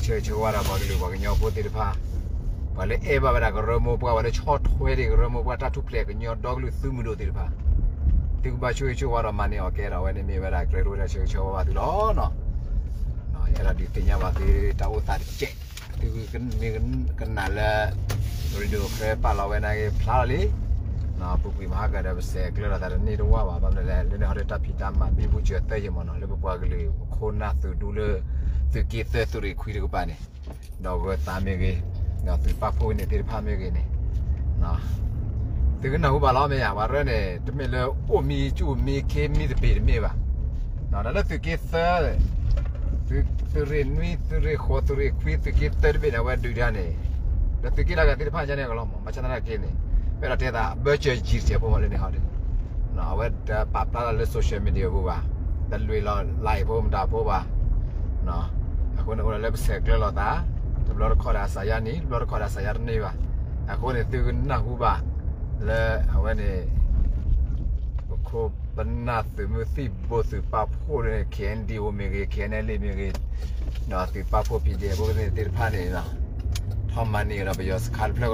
ဆၢဂ့ၤဆၢဝါဒၣ်ပှၤကလုာ်ပှၤကညီဖိသ့ၣ်တဖၣ်, ပှၤလၢအဲၣ်ဘၣ်ဝဲဒၣ်ကရၢမိၢ်ပှၢ်, ပှၤလၢဆီၣ်ထွဲဒံးကရၢမိၢ်ပှၢ် တၢ်ထူၣ်ဖျဲးကညီဒီကလုာ်သုးမုၢ်ဒိၣ်သ့ၣ်တဖၣ်, သုကဘၣ်ဆိၣ်ဂ့ၤဆိၣ်ဝါဒီးမၤန့ၢ်အီၣ်ကဲဒီး အဝဲန့ၣ်မ့ၢ်ဝဲဒၣ် ကြၢးဒိးဝဲဒၣ်ဆၢဂ့ၤဆၢဝါဘၣ်သုလီၤ. အဲၣ်ဒိးဒုးသ့ၣ်ညါဘၣ်သုတၢ်အိၣ်သးတကဲး, သုမ့ၢ်ကနၣ်လၢ radio ဃဲပာ်လီၤဝဲနာ်က့ ဖျါလီၤလံ ပူၤကွံာ်မဟါကဒီး ပဆဲးကျၢလိာ်သးတန့ၢ်တဝၢ်ဘၣ်, ဘၣ်မနုၤလဲၣ် လၢန့ၣ်ဟီဒုးတၢ်ဖံးတၢ်မၤဘံဘူဆၢသၢယဲၢ်မ့ၢ်နီၤ, လၢပပှၤကလုာ်ပခိၣ်ပနၢ်သုးဒူလၢ သုးက့သၢသုးရ့ၣ်ခွံတကပၤန့ၣ်, ဒီးဂၢၤသးမ့ၢ်ဂ့ၤ, ဒီးသုးပာ်ဖှိၣ်န့ၣ်သ့ၣ်တဖၣ်မ့ၢ်ဂ့ၤန့ၣ်, သုကနၢ်ဟူဘၣ်လီၤမ့ၢ်ဧါ, ပှၤရၢန့ၣ် တမ့ၢ်လၢအိၣ်မံကၠူၣ်မံခ့မံတဘ့ၣ်တမ့ၢ်ဘၣ်, ဒီးလၢသုးက့သၢ သုးရ့ၣ်နွံ သုးရ့ၣ်ဃိး သုးရ့ၣ်ခွံ သုးက့သၢတဘ့ၣ်န့ၣ် အဝဲဒုးတၢ်န့ၣ်, ဒီးသုးက့လၢအဂၤသ့ၣ်တဖၣ်ညါန့ၣ်ကလီၤမး, ဘၣ်ဆၣ်သနာ်က့န့ၣ်, ပအဲၣ်ဒိးတဲသး ဘၢၣ်စၢၤယံၤတစဲးဖိလၢန့ၣ်ဟီဒုး, အဝဲတပာ်ဖျါလၢ social media ပူၤဘၣ်, တလွဲၢ်လီၤ live ဖိမတၤဖိဘၣ်, အဃိန့ၣ် အိၣ်ဒီးလၢပဆဲးကျၢလိာ်သး, တဘျီတခီၣ်ဒီးအစးယါနံၤ, တဘျီတခီၣ်ဒီးအစးယါတန့ၢ်ဘၣ်, အဃိန့ၣ် သုကနၢ်ဟူဘၣ် လၢအဝဲန့ၣ် ပခိၣ်ပနၢ်သုးမုၢ်သံၣ်ဘိသုးပာ်ဖှိၣ်န့ၣ် KNDO မ့ၢ်ဂ့ၤ, KNLA မ့ၢ်ဂ့ၤ, ဒီးသုးပာ်ဖှိၣ် PDF ဖိသ့ၣ်တဖၣ်န့ၣ်, ထီၣ်မၤန့ၢ်ဒီးပယီၤစခါတဖျၢၣ်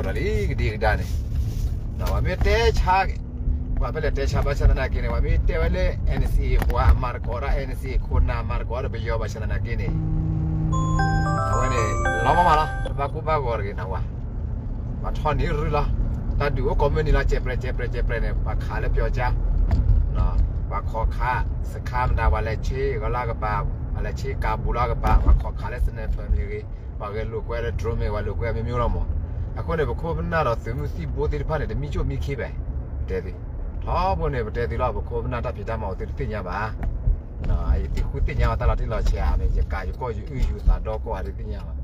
ကဒီးလံကဒံကဒါန့ၣ်, ဒီးပှၤမ့ၢ်တဲဆါ, ပှၤဖဲလဲၣ်တဲဆါဘၣ်ဆၣ်သနာ်က့န့ၣ် ပှၤမ့ၢ်တဲဝဲလၢ NCA ပှၤမၤသကိးဒီး NCA ခိၣ်နၢ်မၤသကိးဒီးပယီၤဘၣ်ဆၣ်သနာ်က့န့ၣ်, အဝဲန့ၣ် လီၤမးမးလီၤ, ဘၣ်ကူဘၣ်ဂီၤတဂ့ၤနဝဲ ပှၤထီၣ်န့ၢ်ရုၢ်လီၤ, တၢ်ဒုးအိၣ်ကိးမုၢ်နံၤလီၤ, ကဲးပြဲး ကဲးပြဲး ကဲးပြဲးန့ၣ် ပှၤခးလၢပျီကါ, ပှၤခိးခး စခါမတၤ ပှၤလဲၤဆ့ကီးလၢကပၤ, ပှၤလဲၤဆ့ကၤဘူးလၢကပၤ, ပှၤခိးခးလၢ sniper မ့ၢ်ဂ့ၤ, ပှၤဂဲၤလိာ်ကွဲလၢ drone မ့ၢ်ဂ့ၤ, ပှၤလိာ်ကွဲမ့ၢ်မ့ၢ်လီၤမး, အဃိန့ၣ် ပခိၣ်ပနၢ်ဒီးသုးမုၢ်သံၣ်ဘိသ့ၣ်တဖၣ်န့ၣ် တမံကၠိၣ်မံခ့ဘၣ်, တဲသ့, ထီဘိန့ၣ် ပတဲသုလီၤ, ပခိၣ်ပနၢ်တၢ်ဖံးတၢ်မၤအိၣ်သုတသ့ၣ်ညါဘၣ် ယသုဃုသ့ၣ်ညါဝဲတၢ်လီၤတံၢ်လီၤဆဲးဧါန့ၣ် ယကးယကီၢ် ယအုၣ်ယသးဒီကီၢ်ဧါ တသ့ၣ်ညါဘၣ်,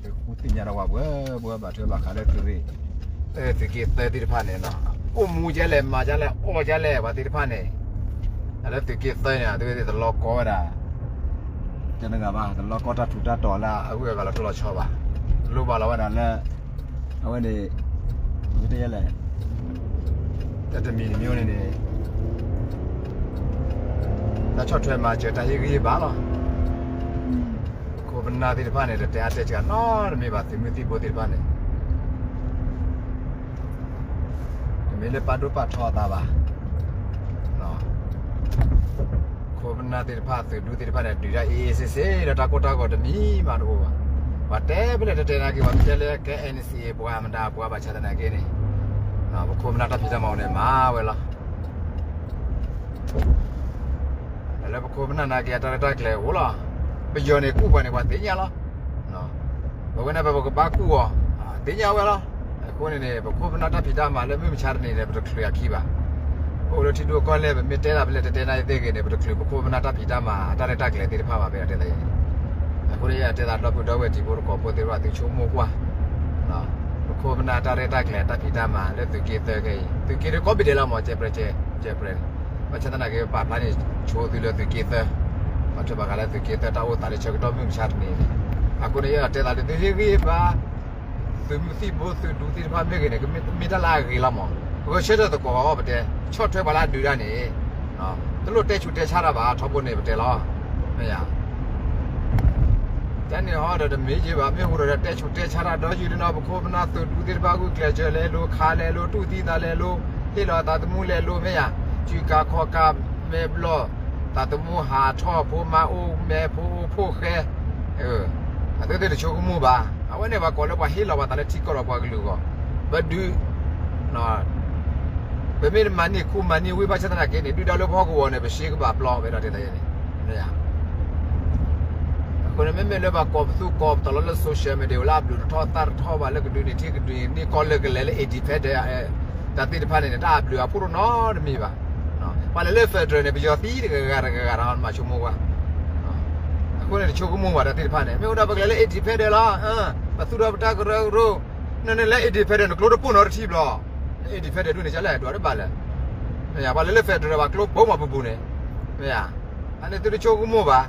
သုဃုသ့ၣ်ညါဒီးပှၤဘှဲဘှဲဘၣ်ထွဲဘၣ်ဃးလၢသုးရ့ၣ်, သုးက့သၢသ့ၣ်တဖၣ်န့ၣ်, အိၣ်မူကဲလဲၣ် မၤကဲလဲၣ် အီၣ်ကဲလဲၣ် ပှၤသ့ၣ်တဖၣ်န့ၣ်, လၢသုးက့သၢန့ၣ် သုဝဲသ့ၣ်တလီၤကီဝဲဒၣ် တနဂၤဘၣ် တလီၤကီတၢ်ထူးတၢ်တီၤလၢအဂုၤအဂၤလီၤတိၢ်လီၤဆီဘၣ်, လိၣ်ဘၣ်လီၤဝဲဒၣ်လၢ အဝဲန့ၣ် မ့ၢ်တဲယဲလဲၣ်, တၢ်တမံၤတမံၤန့ၣ်န့ၣ် တၢ်ဆီၣ်ထွဲမၤစၢၤတၢ်ဟ့ၣ်ဂံၢ်ဟ့ၣ်ဘါလီၤ, ခိၣ်ပနၢ်သ့ၣ်တဖၣ်န့ၣ် တတဲအါတဲစှၤနီတမံၤဘၣ် သုးမုၢ်သံၣ်ဘိသ့ၣ်တဖၣ်န့ၣ် တမ့ၢ်လၢပာ်ဒိၣ်ပာ်ထီအသးဘၣ်, ခိၣ်ပနၢ်သ့ၣ်တဖၣ် သုးဒူသ့ၣ်တဖၣ်န့ၣ် ဒုးတၢ်အ့ၣ်အ့ၣ်စ့စ့ဒီး တၢ်ကိၢ်တၢ်ဂီၤတမံၤမးတအိၣ်ဘၣ်, ပှၤတဲဖဲလဲၣ်တတဲနာ်က့ၤ ပှၤမ့ၢ်တဲလၢကဲ NCA ပှၤမတၤပှၤဘၣ်ဆၣ်သနာ်က့န့ၣ်, ပခိၣ်ပနၢ်တၢ်ဖံးတၢ်မၤအိၣ်န့ၣ် မၤဝဲလီၤ လၢပခိၣ်ပနၢ်နာ်က့ၤအတၢ်ရဲၣ်တၢ်ကျဲၤအိၣ်လီၤ, ပယီၤန့ၣ်ကူၣ်ပှၤန့ၣ် ပှၤသ့ၣ်ညါလီၤ, ပဝဲန့ၣ်ပကဘၣ်ကူၣ်အီၤ, သ့ၣ်ညါဝဲလီၤ, အဃိန့ၣ်န့ၣ် ပခိၣ်ပနၢ်တၢ်ဖံးတၢ်မၤလၢမုၢ်မဆါတနံၤန့ၣ် ပတချုးအခံဘၣ်, အိၣ်လၢထံဒိၣ်ကီၢ်လဲၢ် ပမ့ၢ်တဲဒၣ်ဖဲလဲၣ်တတဲနာ်က့ၤသ့ၣ်ဂ့ၤန့ၣ် ပတချုးပခိၣ်ပနၢ်တၢ်ဖံးတၢ်မၤအတၢ်ရဲၣ်တၢ်ကျဲၤသ့ၣ်တဖၣ်ဘၣ် ပတဲသ့ၣ်ဂ့ၤန့ၣ်, အဃိန့ၣ်ယတဲသးဒီပုၢ်ဒီဝဲၢ်တံၤဖိသကိးဖိသ့ၣ်တဖၣ် သုဆိကမိၣ်ကွၢ် ပခိၣ်ပနၢ်တၢ်ရဲၣ်တၢ်ကျဲၤတၢ်ဖံးတၢ်မၤလၢသုးက့သၢခဲအံၤ သုးက့တကိးဘ့ၣ်ဒဲးလီၤမး ကဲးပြဲးကဲးပြဲးန့ၣ်, ဘၣ်ဆၣ်သနာ်က့ ပပာ်ဖျါန့ၣ်ဆိသုလၢသုးက့သၢ, ပှၤထွဲဘၣ်ဃးလၢသုးက့သၢတၢ်အိၣ်သးလၢဆၢကတီၢ်မုၢ်မဆါတနံၤန့ၣ်, အဃိန့ၣ်ယတဲသးဒ်သုဟ့ၣ်ဂံၢ်ဟ့ၣ်ဘါ သုးမုၢ်သံၣ်ဘိသုးဒူသ့ၣ်တဖၣ်မ့ၢ်ဂ့ၤန့ၣ် ကမ့ၢ်တၢ်လၢအဂ့ၤလီၤမး, ပကဆၢထၢၣ်သကိးအီၤ ပတဲ ဆီၣ်ထွဲပှၤလၢအဒုးတၢ်န့ၣ် တလိၣ်တဲဆူးတဲဆါတၢ်ဘၣ် ထီဘိန့ၣ်ပတဲလီၤ, မ့ၢ်ဧါ တၢ်န့ၣ်ဟီဒီးတမ့ၢ်ယ့ဘၣ် မ့ၢ်ဟူဒီးတဲဆူးတဲဆါတၢ်ဒီးယုာ်န့ၣ်နီၤ ပခိၣ်ပနၢ်သုးဒူသ့ၣ်တဖၣ်ဂုာ်ကျဲးစၢးလဲၤလိၤခးလဲၤလိၤတူၢ်သံသးလဲၤလိၤ ဟ့ၣ်လီၤသးသမူလဲၤလိၤမ့ၢ်ဧါ, စုကၤခီၣ်ကၤမဲာ်ဘျီၣ် သးသမူဟးထီၣ်ဖိမါအိၣ်မဲာ်ဖိအိၣ်ဖိၣ်ဃဲ အသုသ့ၣ်တဆိကမိၣ်ဘၣ် အဝဲန့ၣ်ပှၤကိးလၢပှၤဟ့ၣ်လီၤပှၤသးလၢထံကီၢ်ဒီးပှၤကလုာ်အဂီၢ်, ပဒုး ပမ့ၢ်မၤန့ၢ်ခူမၤန့ၢ်ဝ့ၢ်ဘၣ်ဆၣ်သနာ်က့န့ၣ် ဒုၣ်ဒါလၢပဟီၣ်ကဝီၤန့ၣ် ပရှ့ကဘၣ်ပျီဝဲဒီးတဲသးန့ၣ်, အဃိန့ၣ် မ့မ့ၢ်လၢပှၤကိးပသူကိးပသးလီၤလၢ social media လၢအဘျုးတထီၣ်သၣ်တထီၣ်ဘၣ်လၢကဒုးန့ၢ်ထံကဒုးန့ၢ်ကီၢ်လၢကလဲၤလၢ independent တၢ်သ့ၣ်တဖၣ်န့ၣ်န့ၣ် တၢ်အဘျုးအဖှိၣ်တနီတမံၤဘၣ်, ပှၤလဲၤလၢ federal န့ၣ် ပယီၤသံတဂၤဂၤတဂၤဂၤဒီးမၤဆိကမိၣ်ကွၢ်, အဃိန့ၣ် တဆိကမိၣ်ဘၣ် တၢ်သ့ၣ်တဖၣ်န့ၣ် မ့ၢ်အိၣ်ဒီးပကလဲၤလၢ independent လီၤ, ပသူဒီးပတၢ်ကရၢကရိ, နန့ၣ်လၢ independent နကျိတပိၢ်နီတထံဘျီ, independent ဒုးန့ၣ်ကလဲၣ် ဒွးတဘၣ်လဲၣ်, ပှၤလဲၤလၢ federal ဘၣ်ကျိပိာ်မးပူၤပူၤန့ၣ်, မ့ၢ်ဧါ, အန့ၣ်သုတဆိကမိၣ်ဘၣ်,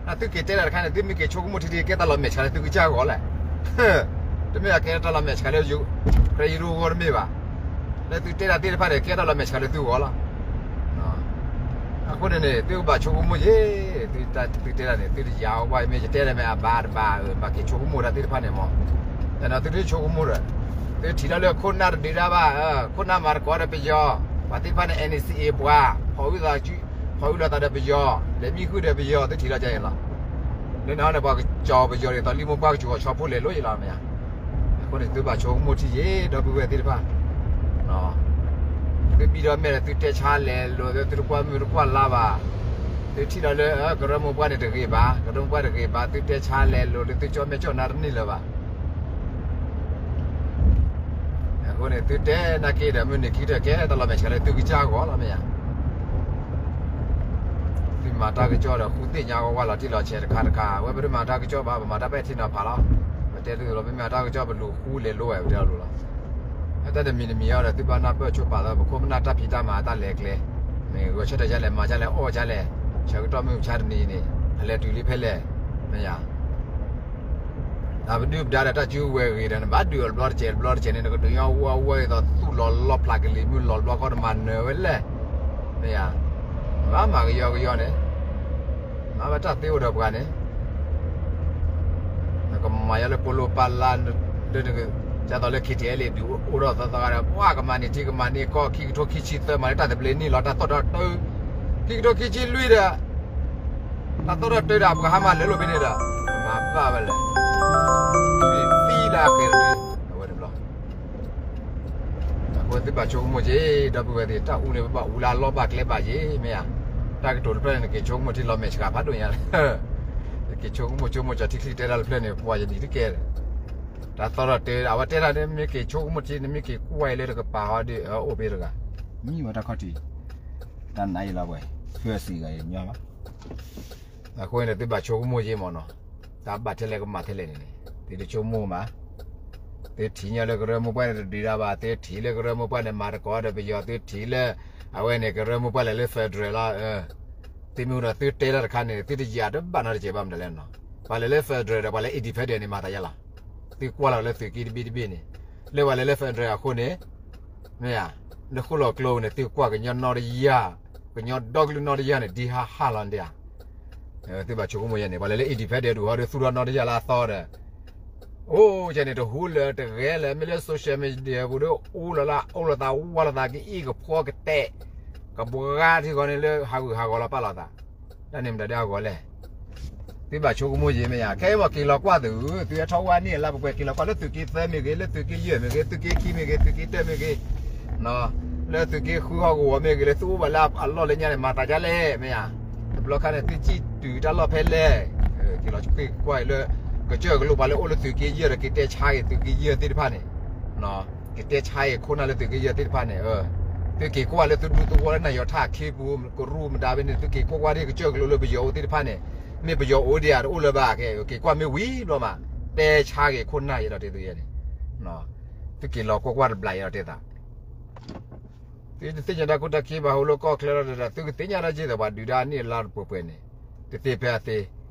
နသုက့ၤတဲတၢ်တခါန့ၣ် သုမ့ၢ်က့ၤဆိကမိၣ်ထံထံ ကဲတၢ်လီၤမဲာ်ဆှးလၢသုကစၢ်ဂီၢ်လဲၣ်, တမ့ၢ်အကဲတၢ်လီၤမဲာ်ဆှးလၢ ခရံာ်ယရူဂီၢ်တမ့ၢ်ဘၣ်, လၢသုတဲတၢ်သ့ၣ်တဖၣ်န့ၣ် ကဲတၢ်လီၤမဲာ်ဆှးလၢသုဂီၢ်လီၤ တ အဃိန့ၣ်န့ၣ် သုကဘၣ်ဆိကမိၣ်ယ့ၣ်, သုတဲဒၣ်န့ၣ် သုတယၤအီၤဘၣ် မ့ၢ်ယတဲဒၣ်မ့ၢ်အဘၣ်တဘၣ် ဘၣ်က့ၤဆိကမိၣ်တၢ်သ့ၣ်တဖၣ်န့ၣ်မး, ဒီးသုတဆိကမိၣ်ဒီး သုထံၣ်လီၤလၢခိၣ်နၢ်တဒုးဒၣ်ဘၣ်, ခိၣ်နၢ်မၤသကိးဒီးပယီၤ, ပှၤသ့ၣ်တဖၣ်န့ၣ် NCA ပှၤ, ဖီၣ်အုၣ်သး, ဖီၣ်အုၣ်လိာ်သးဒီးပယီၤ, လဲၤမံဃုာ်ဒီးပယီၤ သုထံၣ်လီၤကဲန့ၣ်လီၤ. လၢနဟီန့ၣ် ပှၤကစီၤပယီၤဒ်သိးလံာ်မိၢ်ပှၢ်ကစူၤအီၤဆီဖိလဲၤလိၤယ့ၣ်လီၤမ့ၢ်ဧါ. အဃိန့ၣ် သုဘၣ်ဆိကမိၣ်ထံယ့ၣ် ဒီပုၢ်ဝဲၢ်သ့ၣ်တဖၣ် သုမံဒီးမဲာ်ဒီးသုတဲဆါလဲၤလိၤ သုတကွၢ်မုၢ်တကွၢ်လါဘၣ်, သုထံၣ်လီၤလၢ ကရၢမိၢ်ပှၢ်န့ၣ်တဂ့ၤဘၣ်, ကရၢမိၢ်ပှၢ်တဂ့ၤဘၣ် သုတဲဆါလဲၤလိၤလၢသုကၠီမဲာ်ကၠီနါတန့ၢ်လၢၤဘၣ်. အဃိန့ၣ် သုတဲနာ်က့ဒီး မုၢ်နံၤခံကတၢၢ်ကဲတၢ်လီၤမဲာ်ဆှးလၢသုကစၢ်ဂီၤလီၤမ့ၢ်ဧါ. သုမၤတၢ်ကစီၣ်ဒီး ဃုသ့ၣ်ညါဝဲဝဲလီၤတံၢ်လီၤဆဲးတခါတခါ, အဝဲပတမၤတၢ်ကစီၣ်ဘၣ် ပမၤတၢ်ပဲာ်ထံနီၤဖးလီၤ. ပတဲသုလီၤ ပမ့ၢ်မၤတၢ်ကစီၣ် ပလူၤဃူလဲၤလိၤဝဲ ပတဲလီၤလီၤ. တၢ်တမံၤတမံၤအံၤဒီး သုဘၣ်နၢ်ပၢၢ်ဆိပာ်သး ပခိၣ်ပနၢ်တၢ်ဖံးတၢ်မၤတၢ်လဲၤကျဲ, မ့ၢ်ဂဲၤဆၢထၢၣ်ဒ်လဲၣ် မၤဒ်လဲၣ် အီၣ်ဒ်လဲၣ်, ဆၢကတီၢ်မုၢ်မဆါတနံၤအံၤန့ၣ် အလဲၤတုၤလံဖဲလဲၣ်, မ့ၢ်ယၤ တၢ်ပဒုၣ်ပဒါဒီးတၢ်စုကဝဲၤဂ့ၤဒီး နဘၣ်ဒုးအီၤတဘျီတစဲးတဘျီတစဲးန့ၣ် နကဒုးညီဝါဝါအသိး သူၣ်လီၤလီဖျးကလံၤမုၢ်လီၤတဘျီဃီ နမၤနၢၤဝဲလဲၣ်, မ့ၢ်ယၤ, နဘၣ်မၤကယီကယီန့ၣ်, မၤဘၣ်တၢ်သ့အိၣ်ဒီးပှၤန့ၣ် နကမၤယါလၢပိလိပလါ, ဒ်သိးလၢ KTLA ဒုးအိၣ်ထီၣ်သီသီဂၤဒီး ပှၤကမၤန့ၢ်ထံကမၤန့ၢ်ကီၢ် ခံကထိခံဆံသၢ မၤလၢတၢ်သဘျ့နံၣ်လီၤ တၢ်သီၣ်တၢ်တုၤ, ခံကထိခံဆံလွံၢ်ဒီး တၢ်သီၣ်တၢ်တုၤဒီး ပှၤဟါမၢ်လၢလိာ်ဖဲန့ၣ်ဒီး မၤဘၣ်ဝဲလဲၣ်, သံလၢအဃဲၤတဒု အဝဲန့ၣ်ဘျီ အဃိသုဘၣ်ဆိကမိၣ်က့ၤ ဒီပုၢ်ဝဲၢ်သ့ၣ် တၢ်အူန့ၣ် ပဘၣ်အူလၢအလီၢ်ဘၣ်ကျဲဘၣ်ယ့ၣ် မ့ၢ်ဧါ, တၢ်ကတိၤတဖျၢၣ်န့ၣ် နက့ၤဆိကမိၣ်ထံလီၤမဲာ်ဆှးဖးဒိၣ်ညါ, နက့ၤဆိကမိၣ်ဆိကမိၣ်ကၠီထံချံတဲတၢ်တဖျၢၣ်န့ၣ် ပှၤယဒံးတကဲ, တၢ်သီၣ်တၢ်တုၤ အဝဲတဲတၢ်န့ၣ် မ့ၢ်က့ၤဆိကမိၣ်ထံ နမ့ၢ်က့ၤကွၢ်အံၤလၢတကပၤဟီဒီး အိၣ်ဘ့ၣ်တဂၤ, မံဝဲတၢ်ခီၣ်ထံး, တၢ်နးယံၤလီၤဝဲ, ဖၢစံးဂၤအံၤညီဘၣ် အဃိန့ၣ် သုဘၣ်ဆိကမိၣ်ယ့ၣ်မးနီၤ, တၢ်ဘၣ်ထဲလဲၣ်ကမၤထဲလဲၣ်န့ၣ်န့ၣ် သုတဆိကမိၣ်မး, သုထံၣ်ညီလၢကရၢမိၢ်ပှၢ်န့ၣ်တဒုးဒၣ်ဘၣ်, သုထံၣ်လၢကရၢမိၢ်ပှၢ်န့ၣ် မၤသကိးဒီးပယီၤ, သုထံၣ်လၢ အဝဲန့ၣ် ကရၢမိၢ်ပှၢ်လဲၤလၢ federal လီၤ, သုမ့ၢ်ဒီးသုတဲတၢ်တခါန့ၣ် သုတယၤတဘၣ်နီတစဲးဘၣ်မတၤလဲၣ်နီၤ, ပှၤလဲၤလၢ federal ဒီးပှၤလဲၤ independent န့ၣ် မၤသးယါလီၤ, သုကွၢ်လီၤလၢသုးက့တဘ့ၣ်တဘ့ၣ်န့ၣ်, လၢပှၤလဲၤလၢ federal အဃိန့ၣ် မ့ၢ်ဧါ, လၢဃိၣ်လီၤကျိန့ၣ် သုကွၢ်ကညီနီၢ်တယၢ်, ကညီဒီကလုာ်နီၢ်တယၢ်န့ၣ် ဒ်ဟးဟးလီၤဒၣ်ဧါ, သုဘၣ်ဆိကမိၣ်ယဲန့ၣ် ပှၤလဲၤလၢ independent ဒုးဟီဒီး သူၣ်ထီၣ်နီၢ်တယၢ်လၢအသီဒီး, အိၣ်ကဲန့ၣ် တဟူလၢၤတဂဲၤလၢၤ မ့ၢ်လၢ social media ပူၤဒီး အိၣ်လီၤလၢ အိၣ်လိာ်သးဝါလိာ်သး ကအံၣ်ကဖှီကတဲာ်, ကဘှါထံဃီန့ၣ်လၢဟးဂူာ်ဟးဂီၤလီၤပာ်လိာ်သး, တၢ်န့ၣ်မတၤဒ်အဂီၢ်လဲၣ် သုဘၣ်ဆိကမိၣ်ယဲမ့ၢ်ဧါ, ခဲအံၤမ့ၢ်က့ၤလီၤကွၢ်သု, သုဟဲထီၣ်ဝဲန့ၣ်အလါပှဲၤပှဲၤ က့ၤလီၤကွၢ်လၢသုးက့သၢမ့ၢ်ဂ့ၤ, လၢသုးက့ယဲၢ်မ့ၢ်ဂ့ၤ, သုးက့ခံမ့ၢ်ဂ့ၤ, သုးက့တၢမ့ၢ်ဂ့ၤ, လၢသုးက့ဃုဟီၣ်ကဝီၤမ့ၢ်ဂ့ၤ, လၢသုအိၣ်ဘၣ်လၢအလီၢ်လၢညါန့ၣ် မၤသးဒ်လဲၣ် မ့ၢ်ဧါ, တဘျီခါန့ၣ် သုစံၣ်တုၤတၢ်လီၢ်ဖဲလဲၣ်, က့ၤလီၤကွၢ်လၢ ကစၢၢ်ကလိပှၤလၢအိၣ်လၢသုးက့ယဲၢ်ဒီး က့ၤတဲဆါက့ၤသုးက့ယဲၢ်သ့ၣ်တဖၣ်န့ၣ် က့ၤတဲဆါအံၤခိၣ်နၢ်လၢသုးက့ယဲၢ်သ့ၣ်တဖၣ်န့ၣ်, သုက့ၤကွၢ်လၢသုဒူသဝီလၢနၤယီၤထၣ်ချ့ပူၤ ကရူၢ်မတၤဖဲန့ၣ် သုက့ၤကွၢ်ကွၢ်ဒ်ကစၢၢ်ကလိလၢပယီၤအိၣ်သ့ၣ်တဖၣ်န့ၣ်, မ့ၢ်ပယီၤအိၣ်ဒံးဧါ တအိၣ်လၢၤဘၣ်, က့ၤကွၢ်မ့ၢ်ဝံၤဘျီမး, တဲဆါက့ၤခိၣ်နၢ်ယဲဒီးတဲသုယဲန့ၣ်, သုက့ၤလီၤကွၢ်ကွၢ်တဘျီယဲဒီးတဲသး သုတသ့ၣ်ညါတၢ်ကူတၢ်ခံဘၣ် ဟိလၢကီၢ်ချၢလီၤဒီး သုကသ့ၣ်ညါတၢ်က့ၤဒီး ပှၤဒုးဒၣ်န့ၢ်အလါတပှဲၤပှဲၤန့ၣ်, တသ့ဖဲအသ့,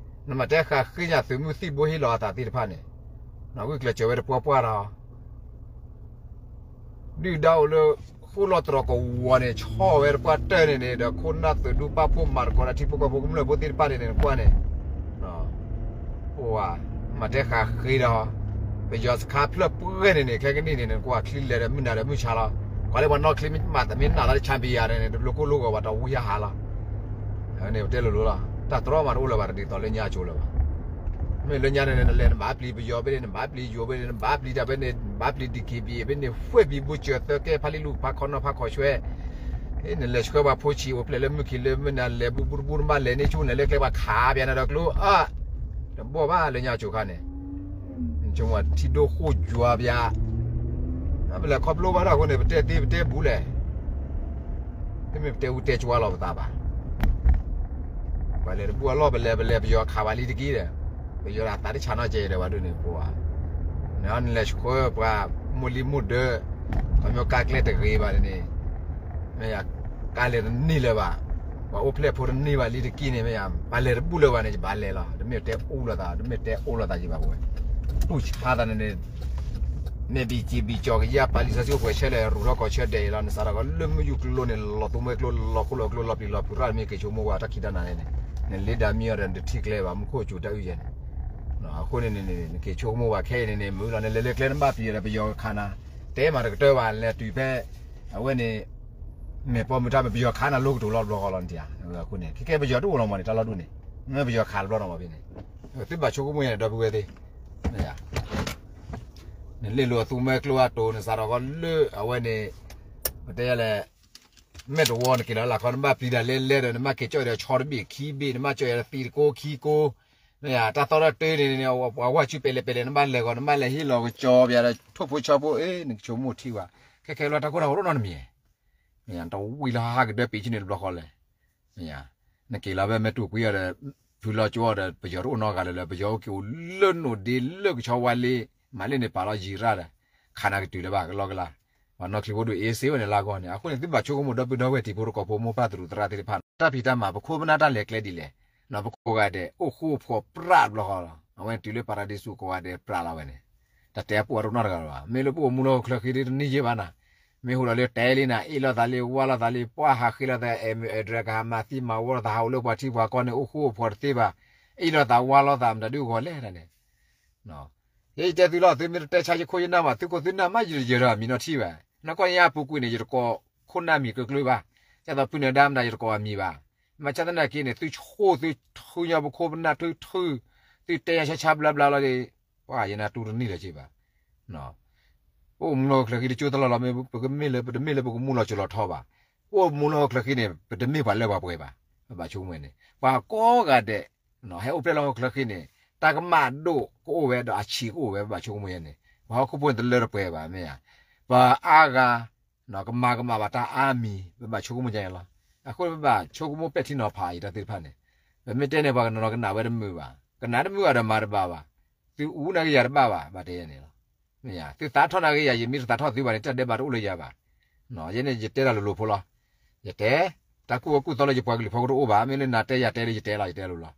နမၤတဲဃာ်ဃ့ညါသုးမုၢ်သံၣ်ဘိဟ့ၣ်လီၤအသးသ့ၣ်တဖၣ်န့ၣ်, ဝံၣ်ကျၢၤစၢၤဝဲတပှၢ်ပှၢ်ဒီး ဒုၣ်ဒါအိၣ်လၢ ဃိၣ်လီၤတြီၤကဝီၤန့ၣ် ဆီၣ်ဝဲတပှၢ်တၢၢ်န့ၣ်န့ၣ် ဒီးခိၣ်နၢ်သုးဒူပာ်ဖှိၣ်မၤသကိးတၢ်ထံဖိကီၢ်ဖိကမျၢၢ်ဖိသ့ၣ်တဖၣ်န့ၣ်န့ၣ် နကွၢ်န့ၣ် အိၣ်ဧါ, မၤတဲဃာ်ဃ့ဒီး ပယီၤစခါဖျၢၣ်ပှဲၤန့ၣ်န့ၣ် ခဲကနံၣ်န့ၣ်န့ၣ် နကွၢ်ချံလဲၤဒီးမုၢ်နၤဒီးမုၢ်ဆါလီၤ, ကွၢ်လၢပှၤနီၣ်ချံမၤသးမ့ၢ်နးလီၤ champion န့ၣ် တဘျီကိၢ်လိၣ်ဂီၤဘၣ်တဝံယဟါလီၤ, န့ၣ်ပတဲလိၤလိၤလီၤ တၢ်တြီမးတအိၣ်လၢၤဘၣ် တဒ်သိးလၢညါကၠိလၢၤဘၣ် မ့ၢ်လၢညါန့ၣ် နလဲၤနဘၣ်ပျံၤပယီၤဖဲန့ၣ် နဘၣ်ပျံၤယိၤဖဲန့ၣ် နဘၣ်ပျံၤတၢ်ဖဲန့ၣ် နဘၣ်ပျံၤ DKBA ဖဲန့ၣ် ဃ့ၢ်ပံၤဘူစၢၤသၢကဲ ဖးလံလူၢ်ဖးခီနီၢ်ဖးခီဆွဲ နလဲၤဆှၢပှၤဖိဆံးအိၣ်ဖျဲၣ်လၢမုၢ်ခံလၢမုၢ်နၤ လဲၤဘူးဘူးတဘူးနဘၣ်လဲၤန့ၢ်ဆူၣ်န့ၣ်လၢကျဲပှၤခးပျးနၤဒီးကျိ အၢ တဘီၣ်ဘၣ်လၢညါကၠိခါန့ၣ် ဆိကမိၣ်ထံဒိၣ်ဃိၣ်ယွၤပျး ပလဲၤခီဖျိဘၣ်ဒၣ်အဃိန့ၣ် ပတဲသ့ပတဲဘူးလဲၣ် တမ့ၢ်ပတဲအူတဲကွၢ်လီၤပသးဘၣ် ပှၤလဲၤတဘူးအလီၢ်ပလဲၤပလဲၤပယီၤခးဝဲလံတက့ၢ်ဒီး ပယီၤဒၣ်သးတဆးနီၢ်ကဲဒီးဝဲဒၣ်န့ၣ်ပှၤ နလဲၤဆှၢပှၤမိၢ်လံၤမိၢ်ဒၢး ခီဖျိကါကျဲတဂ့ၤဘၣ်န့ၣ် မ့ၢ်ယၤ ကါလဲၤတန့ၢ်လၢၤဘၣ် ပှၤအိၣ်ဖျဲၣ်ဖိတန့ၢ်ဘၣ်လံတက့ၢ်န့ၣ် မ့ၢ်ယၤ ပှၤလဲၤတဘူးလၢၤဘၣ်န့ၣ် ယဘၣ်လဲၤလီၤ တမ့ၢ်တဲအူလီၤသး တမ့ၢ်တဲအူလီၤသးယဘၣ်ဝဲ တူၢ်ဆါသးန့ၣ်န့ၣ် မ့ၢ်ဘံၣ်စံၣ်ဘံၣ်ကၠီၣ်ကယၢ်ပာ်လံာ်စီဆှံအိၣ်ပှဲၤဆၢလဲၣ် ရူၢ်ထီၣ်ကီၢ်ဆၢဒဲးအံၤလီၤ နစးထီၣ်ကီးလၢမုၢ်ယူၢ်ကျိန့ၣ် လီၤသူမွဲကျိ လီၤခိၣ်လီၤကျိ လီၤပျံၤလီၤဖုးရၣ် မ့ၢ်က့ၤဆိကမိၣ်ဝဲတၢ်ခံးတၢ်နၤန့ၣ် နလ့ဒၣ်မံအီၤဒီးနတထံၣ်ကျဲဘၣ် မူခိၣ်စူၤတၢ်အုၣ်ယဲန့ၣ် အဃိန့ၣ်န့ၣ် နက့ၤဆိကမိၣ်ဝဲခဲအံၤန့ၣ်န့ၣ် မုၢ်လီၤ နလဲၤလၢကျဲနဘၣ်ပျံၤဒီးပယီၤခးနၤ တဲမးတကတၢၢ်ဘၣ် လဲၤတုၤဖဲ အဝဲန့ၣ် မဲာ်ပိာ်မုၣ်တၢ်မ့ၢ်ပယီၤခးနၤလိကတိၤလီၤတဘျီဃီလီၤနတံၢ်ဧါ အဃိန့ၣ် ခဲကဲပယီၤတအိၣ်လီၤမးန့ၣ် တၢ်လီၢ်ဒူၣ်န့ၣ် မ့ၢ်ပယီၤခးတဘျီနီၤမးဖဲန့ၣ် သုဘၣ်ဆိကမိၣ်ယဲန့ၣ် ဒီပုၢ်ဝဲၢ်သ့ၣ် နလ့လိာ်အသူမွဲကျိအတိၤ နစးထီၣ်ကီးလၢအဝဲန့ၣ် ပတဲယလဲၣ် မဲာ်တဝီနက့ၤလီၤလၢခီ နဘၣ်ပျံၤတၢ်လဲလဲဒီး နဘၣ်က့ၤကၠီၣ်ဒီးဆီတဘ့ၣ်ခံဘ့ၣ် နဘၣ်ကၠီၣ်ယၤဒီးသံတကိခံကိ မ့ၢ်ယါ တၢ်သီတၢ်တၢန့ၣ်န့ၣ် ပှၤဝါစုပယ်လဲၤပယ်လဲၤ နဘၣ်လဲၤဂီၤ နဘၣ်လဲၤဟ့ၣ်လီၤကစီၤပယါဒီး ထိၣ်ဖိဆီဖိ အ့ နကဆိကမိၣ်ထံဘၣ် ခဲခဲလီၤတၢ်ကိၢ်တၢ်ဂီၤတအိၣ်နီတမံၤ မ့ၢ်ယါ တဝံၤလီၤဟးဟးကဒၢပံာ်ဆံန့ၣ်တဘျီဃီလဲၣ် မ့ၢ်ယါ နက့ၤလီၤဖဲမဲာ်တူၢ်ကွံအီၤဒီး ဖုလီၤကၠိအီၤဒီး ပယီၤတအိၣ်နီတဂၤလၢၤလၢ ပယီၤအိၣ်က့ၤအိၣ်လၢနိၣ်ဒ့လၢကဆီဝါလ့ မၤလၢန့ၣ်ပာ်လီၤယံၤရၣ်ဒီး ခးနၤကတုၤလၢၤဘၣ်ကလီကလီ ပှၤနီၢ်ချံဖိဒိၣ်အ့စ့ဝဲန့ၣ်လၢအဂီၢ်န့ၣ် အဃိန့ၣ် သုဘၣ်ဆိကမိၣ်ဒီပုၢ်ဒီဝဲၢ်တံၤဖိတကိးဖိမိၢ်ပၢ်သရူးသရၣ်သ့ၣ်တဖၣ် တၢ်ဖံးတၢ်မၤ ပခိၣ်ပနၢ်တၢ်လဲၤကျဲဒ်လဲၣ် ပကိးဂၤဒဲးအိၣ်ဃူအိၣ်ဖိးပြးတဘျီဃီလီၤ အဝဲတုၤလၢပၤရဒံစူးကိးဂၤဒဲးပြးလီၤဝဲန့ၣ် တၢ်တဲအပူၤအရူၢ်နီတဂၤလၢၤဘၣ် မ့ၢ်လၢပအိၣ်မူလၢဟီၣ်ခိၣ်ချၢဃံဒ်တနံၣ်ယဲၢ်ဘၣ်နၤ မ့ၢ်ဟူးဒီးလၢတဲလံနၤ အ့ၣ်လိာ်သးလံဝါလိာ်သးလံ ပှၤဟးဃ့လိာ်သး အဲၣ်မ့ၢ်အဲၣ်ဒြဲကဟးမၤသံမၤဝီလိာ်သး ဟးအိၣ်လၢပှၤထံပှၤကီၢ်န့ၣ် အိၣ်ဃူအိၣ်ဖိးတသ့ဘၣ် အ့ၣ်လိာ်သးဝါလိာ်သး မတၤဒုးဂီၤလဲၣ်န့ၣ် ယဲယတဲသုလီၤ သုမ့ၢ်တတဲဆါယခိၣ်ယနၢ်မး သုခိၣ်သုနၢ်မး ယတယၢၤဒီးမံၤနီထံဘၣ် နကွၢ်ညါပူၤကွံာ်န့ၣ် ယတကိးခိၣ်နၢ်မံၤကျၢၤကျၢၤဘၣ် ဒ်သိးဖုနၢၤဒါမတၤ ယတကိးအမံၤဘၣ် မ့ၢ်ဆါသနာ်က့န့ၣ် သုဆိသုထုညါပခိၣ်ပနၢ်ထုထု သုတဲယၤဆါဆါဘျါဘျါလီၤဒီး ပှၤယနၢ်တူၢ်တန့ၢ်လၢၤက့ဘၣ် ပအိၣ်မူလၢဟီၣ်ခိၣ်ချၢဃံတကၠိတလီၢ်လီၤ မ့ၢ်ပကမ့ၢ်လၢ ပတမ့ၢ်လၢပကမူလီၤစိၤလီၤထီဘၣ် ပအိၣ်မူလၢဟီၣ်ခိၣ်ချၢဃံန့ၣ် ပတမ့ၢ်ပှၤလၢပှဲၤပှဲၤဘၣ် ပဘၣ်ဆိကမိၣ်န့ၣ် ပှၤကိးဂၤဒဲး ဟဲအိၣ်ဖျဲၣ်လၢဟီၣ်ခိၣ်ချၢဃံန့ၣ် တၢ်ကမၣ်ဒိၣ်ကအိၣ်ဝဲဒီးအဆံးကအိၣ်ဝဲ ပဘၣ်ဆိကမိၣ်ယဲန့ၣ် ပှၤဟီၣ်ခိၣ်ဖိန့ၣ်တလၢတပှဲၤဘၣ်မ့ၢ်ဧါ ပှၤအါဂၤ ကမၤကမၣ်ဘၣ်တၢ်အါမံၤ ပဘၣ်ဆိကမိၣ်ယဲန့ၣ်လီၤ အဃိန့ၣ်ပဘၣ်ဆိကမိၣ်ပဲာ်ထံနီၤဖးအံၤတၢ်သ့ၣ်တဖၣ်န့ၣ် ပမ့ၢ်တဲန့ၣ် ပှၤကနီၤနီၤကနၣ်ဝဲတမုာ်ဘၣ် ကနၣ်တမုာ်ဘၣ်ဒီးမၤတဘၣ်ဘၣ် သုအူနၤက့ၤယၤတဘၣ်ဘၣ် ဘၣ်တဲယဲန့ၣ်လီၤ မ့ၢ်ယါ သုသးထီၣ်နၤက့ၤယၤ ယမ့ၢ်တသးထီၣ်သုဘၣ်န့ၣ် တၢ်ဒဲးဘးတအိၣ်လၢယၤဘၣ် ယဲန့ၣ်ယတဲတၢ်လိၤလိၤဖိလီၤ ယတဲ တၢ်ကူၣ်ဘၣ်ကူၣ်သီလၢယပှၤကလုာ်ဖီခိၣ်တအိၣ်ဘၣ် မ့ၢ်လၢနၤတဲယၤတဲလၢယတဲလီၤ ယတဲလိၤ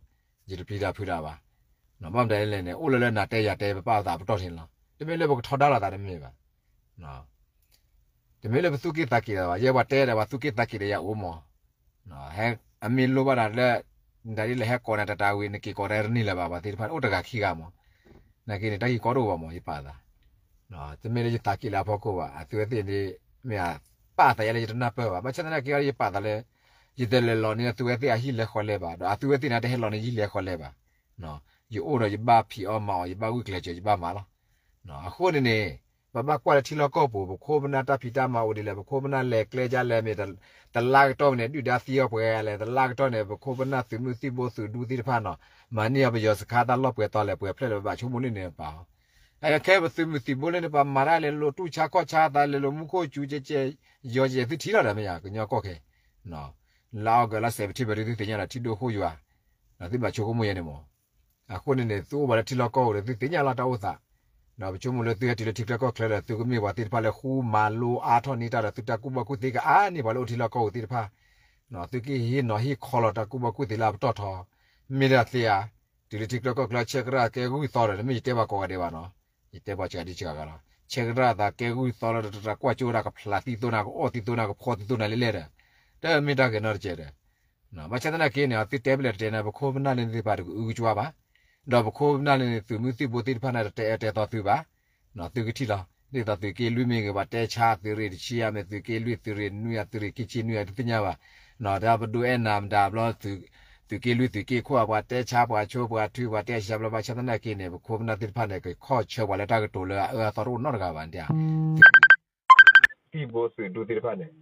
လီၤ ယတပျံၤတၢ်ဖုးတၢ်ဘၣ် ဘၣ်မတၤလဲၣ်န့ၣ် အိၣ်လၢလၢနၤတဲယၤတဲ ပပာ်အသးပတီၢ်ထံန့ၣ်လီၤ တမ့ၢ်လၢပကထီဒါလိာ်သးတမ့ၢ်ဘၣ် တမ့ၢ်လၢပသူၣ်က့ၣ်သးက့ၣ်လၢၤဘၣ် ယဲပှၤတဲဒီးပှၤသူၣ်က့ၣ်သးက့ၣ်ဒီးယၤအိၣ်မး အမ့ၢ်လိၣ်ဘၣ်နၤလၢ နတၢ်ဒ်လဲၣ်ဟဲကိးနၤတၢ်တၢ်ဝံၤ နက့ၤကိးတၢ်တန့ၢ်လၢၤဘၣ် ပှၤသ့ၣ်တဖၣ်န့ၣ် အိၣ်တဂၤခံဂၤမး နာ်က့န့ၣ် တၢ်ဂ့ၢ်ကီတအိၣ်ဘၣ်မး ယပာ်သး တမ့ၢ်လၢယသးက့ၣ်လၢအဖီခိၣ်ဘၣ် အသုဝဲသ့ၣ်န့ၣ် မ့ၢ်ပာ်သးယဲလၢယတနၢ်ပၢၢ်ဘၣ် ဘၣ်ဆၣ်သနာ်က့ ယပာ်သးလၢ ယတလဲၤလီၤန့ၢ်အသုဝဲသ့ၣ်အဟံၣ်လဲၤဃီလဲၤဘၣ် ဒီးအသုဝဲသ့ၣ်န့ၣ် တဟဲလီၤန့ၢ်ယဟံၣ်လဲၤဃီလဲၤဘၣ် ယအိၣ်ဒီးယဘၣ်ဖံးအီၣ်မၤအီၣ် ယဘၣ်ဂုာ်ကျဲးစၢး ယဘၣ်မၤလီၤ အဃိန့ၣ်န့ၣ် ပဘၣ်ကွၢ်လၢထံလီၢ်ကီၢ်ပူၤ ပခိၣ်ပနၢ်တၢ်ဖံးတၢ်မၤအိၣ်ဒ်လဲၣ် ပခိၣ်ပနၢ်လဲၤကျဲဒ်လဲၣ် မ့ၢ်တလါကတီၢ်န့ၣ် ဒုၣ်ဒါသံအီၤပှဲၤလဲၣ် တလါကတီၢ်န့ၣ် ပခိၣ်ပနၢ်သုးမုၢ်သံၣ်ဘိသုးဒူသ့ၣ်တဖၣ်နီၤ မၤန့ၢ်အီၤပယီၤစခါတၢ်လီၢ်ပှဲၤတီၤလဲၣ်ပှဲၤဖျဲၣ်လဲၣ် ပဘၣ်ဆိကမိၣ်န့ၢ်န့ၣ်ပာ်အီၤ ခဲပသုးမုၢ်သံၣ်ဘိလၢန့ၣ် ပှၤမၤတၢ်လဲၤလိာ်တူၢ်ဆါခီၣ်ဆါသးလဲၤလိာ်မူခိၣ်စူၤကဲကဲ ယီၤကဲသုထံၣ်လီၤဒီးမ့ၢ်ယါ ကညီကီၢ်ခဲ လါအီကူးလါစဲးပထ့ဘၢၣ်ဒ်သုသ့ၣ်ညါဒီးထံဒိၣ်ဃိယွၤ ဒီးသုဘၣ်ဆိကမိၣ်ယဲန့ၣ်မး အဃိန့ၣ်န့ၣ် သုအိၣ်ဘၣ်လၢထံလီၢ်ကီၢ်ပူၤဒီးသုသ့ၣ်ညါလီၤတၢ်အိၣ်သး ဒီးပဆိကမိၣ်လၢသုဟဲတုၤလၢထံချၢကီၢ်ချၢဒီး သုကမ့ၢ်ပှၤသ့ၣ်တဖၣ်လၢဃူမၤလိအါထီၣ်န့ၢ်တၢ်ဒီး သုတၢ်ကူၣ်ဘၣ်ကူၣ်သ့ကအါန့ၢ်ပှၤလၢအိၣ်ထံလီၢ်ကီၢ်ပူၤသ့ၣ်တဖၣ် သုကဟ့ၣ်နီၤဟ့ၣ်ခီလီၤတၢ်ကူၣ်ဘၣ်ကူၣ်သ့လၢအပတီၢ်ထီ မ့ၢ်ဒၣ်သ့ဧါ တုၤလၢထံချၢကီၢ်ချၢဆဲကရၣ်ကဲဂုၢ်သီဒီး တမ့ၢ်ယတဲပှၤကိးဂၤဒဲးဘၣ်နီၤ ယတဲပှၤစှၤဒ်စှၤဂၤလီၤ ဆဲကရၣ်သးကဲဂုၢ်သီလီၤဒီး တၢ်ကွၢ်ကၠိတၢ်ကဖျးသံသိနၤ ကအိၣ်သံသိနၤလဲၣ်လဲၣ်ဒီး တမ့ၢ်တၢ်ဂ့ၤနီတစဲးဒီး ဘၣ်ဆၣ်သနာ်က့န့ၣ် သုတဲပလဲၣ်တတဲန့ၣ် ပခိၣ်ပနၢ်လၢန့ၣ်သ့ၣ်တဖၣ်တကအုကစွါဘၣ် ဒီးပခိၣ်ပနၢ်လၢန့ၣ် သုးမုၢ်သံၣ်ဘိသ့ၣ်တဖၣ်န့ၣ် တတဲအၢတဲသီသုဘၣ် သုကထံၣ်လီၤ ဒ်သိးသုးက့လွံၢ်မ့ၢ်ဂ့ၤ ပှၤတဲဆါသုးရ့ၣ်တဆံယါမ့ၢ် သုးက့လွံၢ်သုးရ့ၣ်နွံယါ သုးရ့ၣ်ခံဆံနွံယါ တသ့ၣ်ညါဘၣ် တၢ်ပဒိးအဲၣ်နၤမတၤဘျီ သုးက့လွံၢ်သုးက့ခိၣ် ပှၤတဲဆါပှၤဆိပှၤထု ပှၤတဲဆါဘျီ ဘၣ်ဆၣ်သနာ်က့န့ၣ် ပခိၣ်ပနၢ်သ့ၣ်တဖၣ်န့ၣ် ကခီၣ်ဆၢပှၤလၢတၢ်ကတိၤလၢအအၢအသီတအိၣ်နီတဂၤဘၣ် သံၣ်ဘိသုးဒူသ့ၣ်တဖၣ်န့ၣ်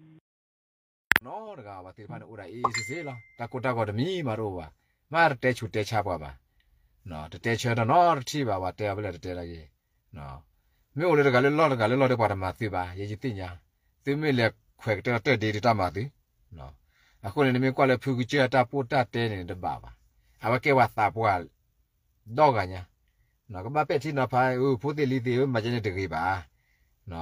နီတဂၤဘၣ်သ့ၣ်တဖၣ်န့ၣ် အိၣ်ဒၣ်အ့ၣ်စ့ၢ်ကီးလီၤ တၢ်ကိၢ်တၢ်ဂီၤတမံၤမးတအိၣ်ဘၣ် မ့ၢ်တတဲဆူးတဲဆါပှၤဘၣ် တတဲဆၢတၢ်နီတထံၣ်ဘၣ် ပှၤတဲအီၤဖဲလဲၣ်တတဲတၢ်ဂ့ၢ် မ့ၢ်အိၣ်လၢတဂၤလၢလီၢ်တဂၤလၢလီၢ်ဒီးပှၤတမၤသုဘၣ် ယဲယသ့ၣ်ညါ သုမ့ၢ်လဲၤခွဲးကတၢၢ်တၢ်ဒ့ဒ်တၢ်မၤသု အဃိန့ၣ် နမ့ၢ်ကွၢ်လၢဖုကစၢၢ်တၢ်ပိၢ်တၢ်တဲန့ၣ်တဘၣ်ဘၣ် အဝဲကဲပှၤသးပှၢ် ဒီဂၤညါ ကဘၣ်ပဲာ်ထံနီၤဖး အဖိသ့ၣ်လံၤသ့ၣ်ဧၢ မၤယဲန့ၣ်တဂ့ၤဘၣ်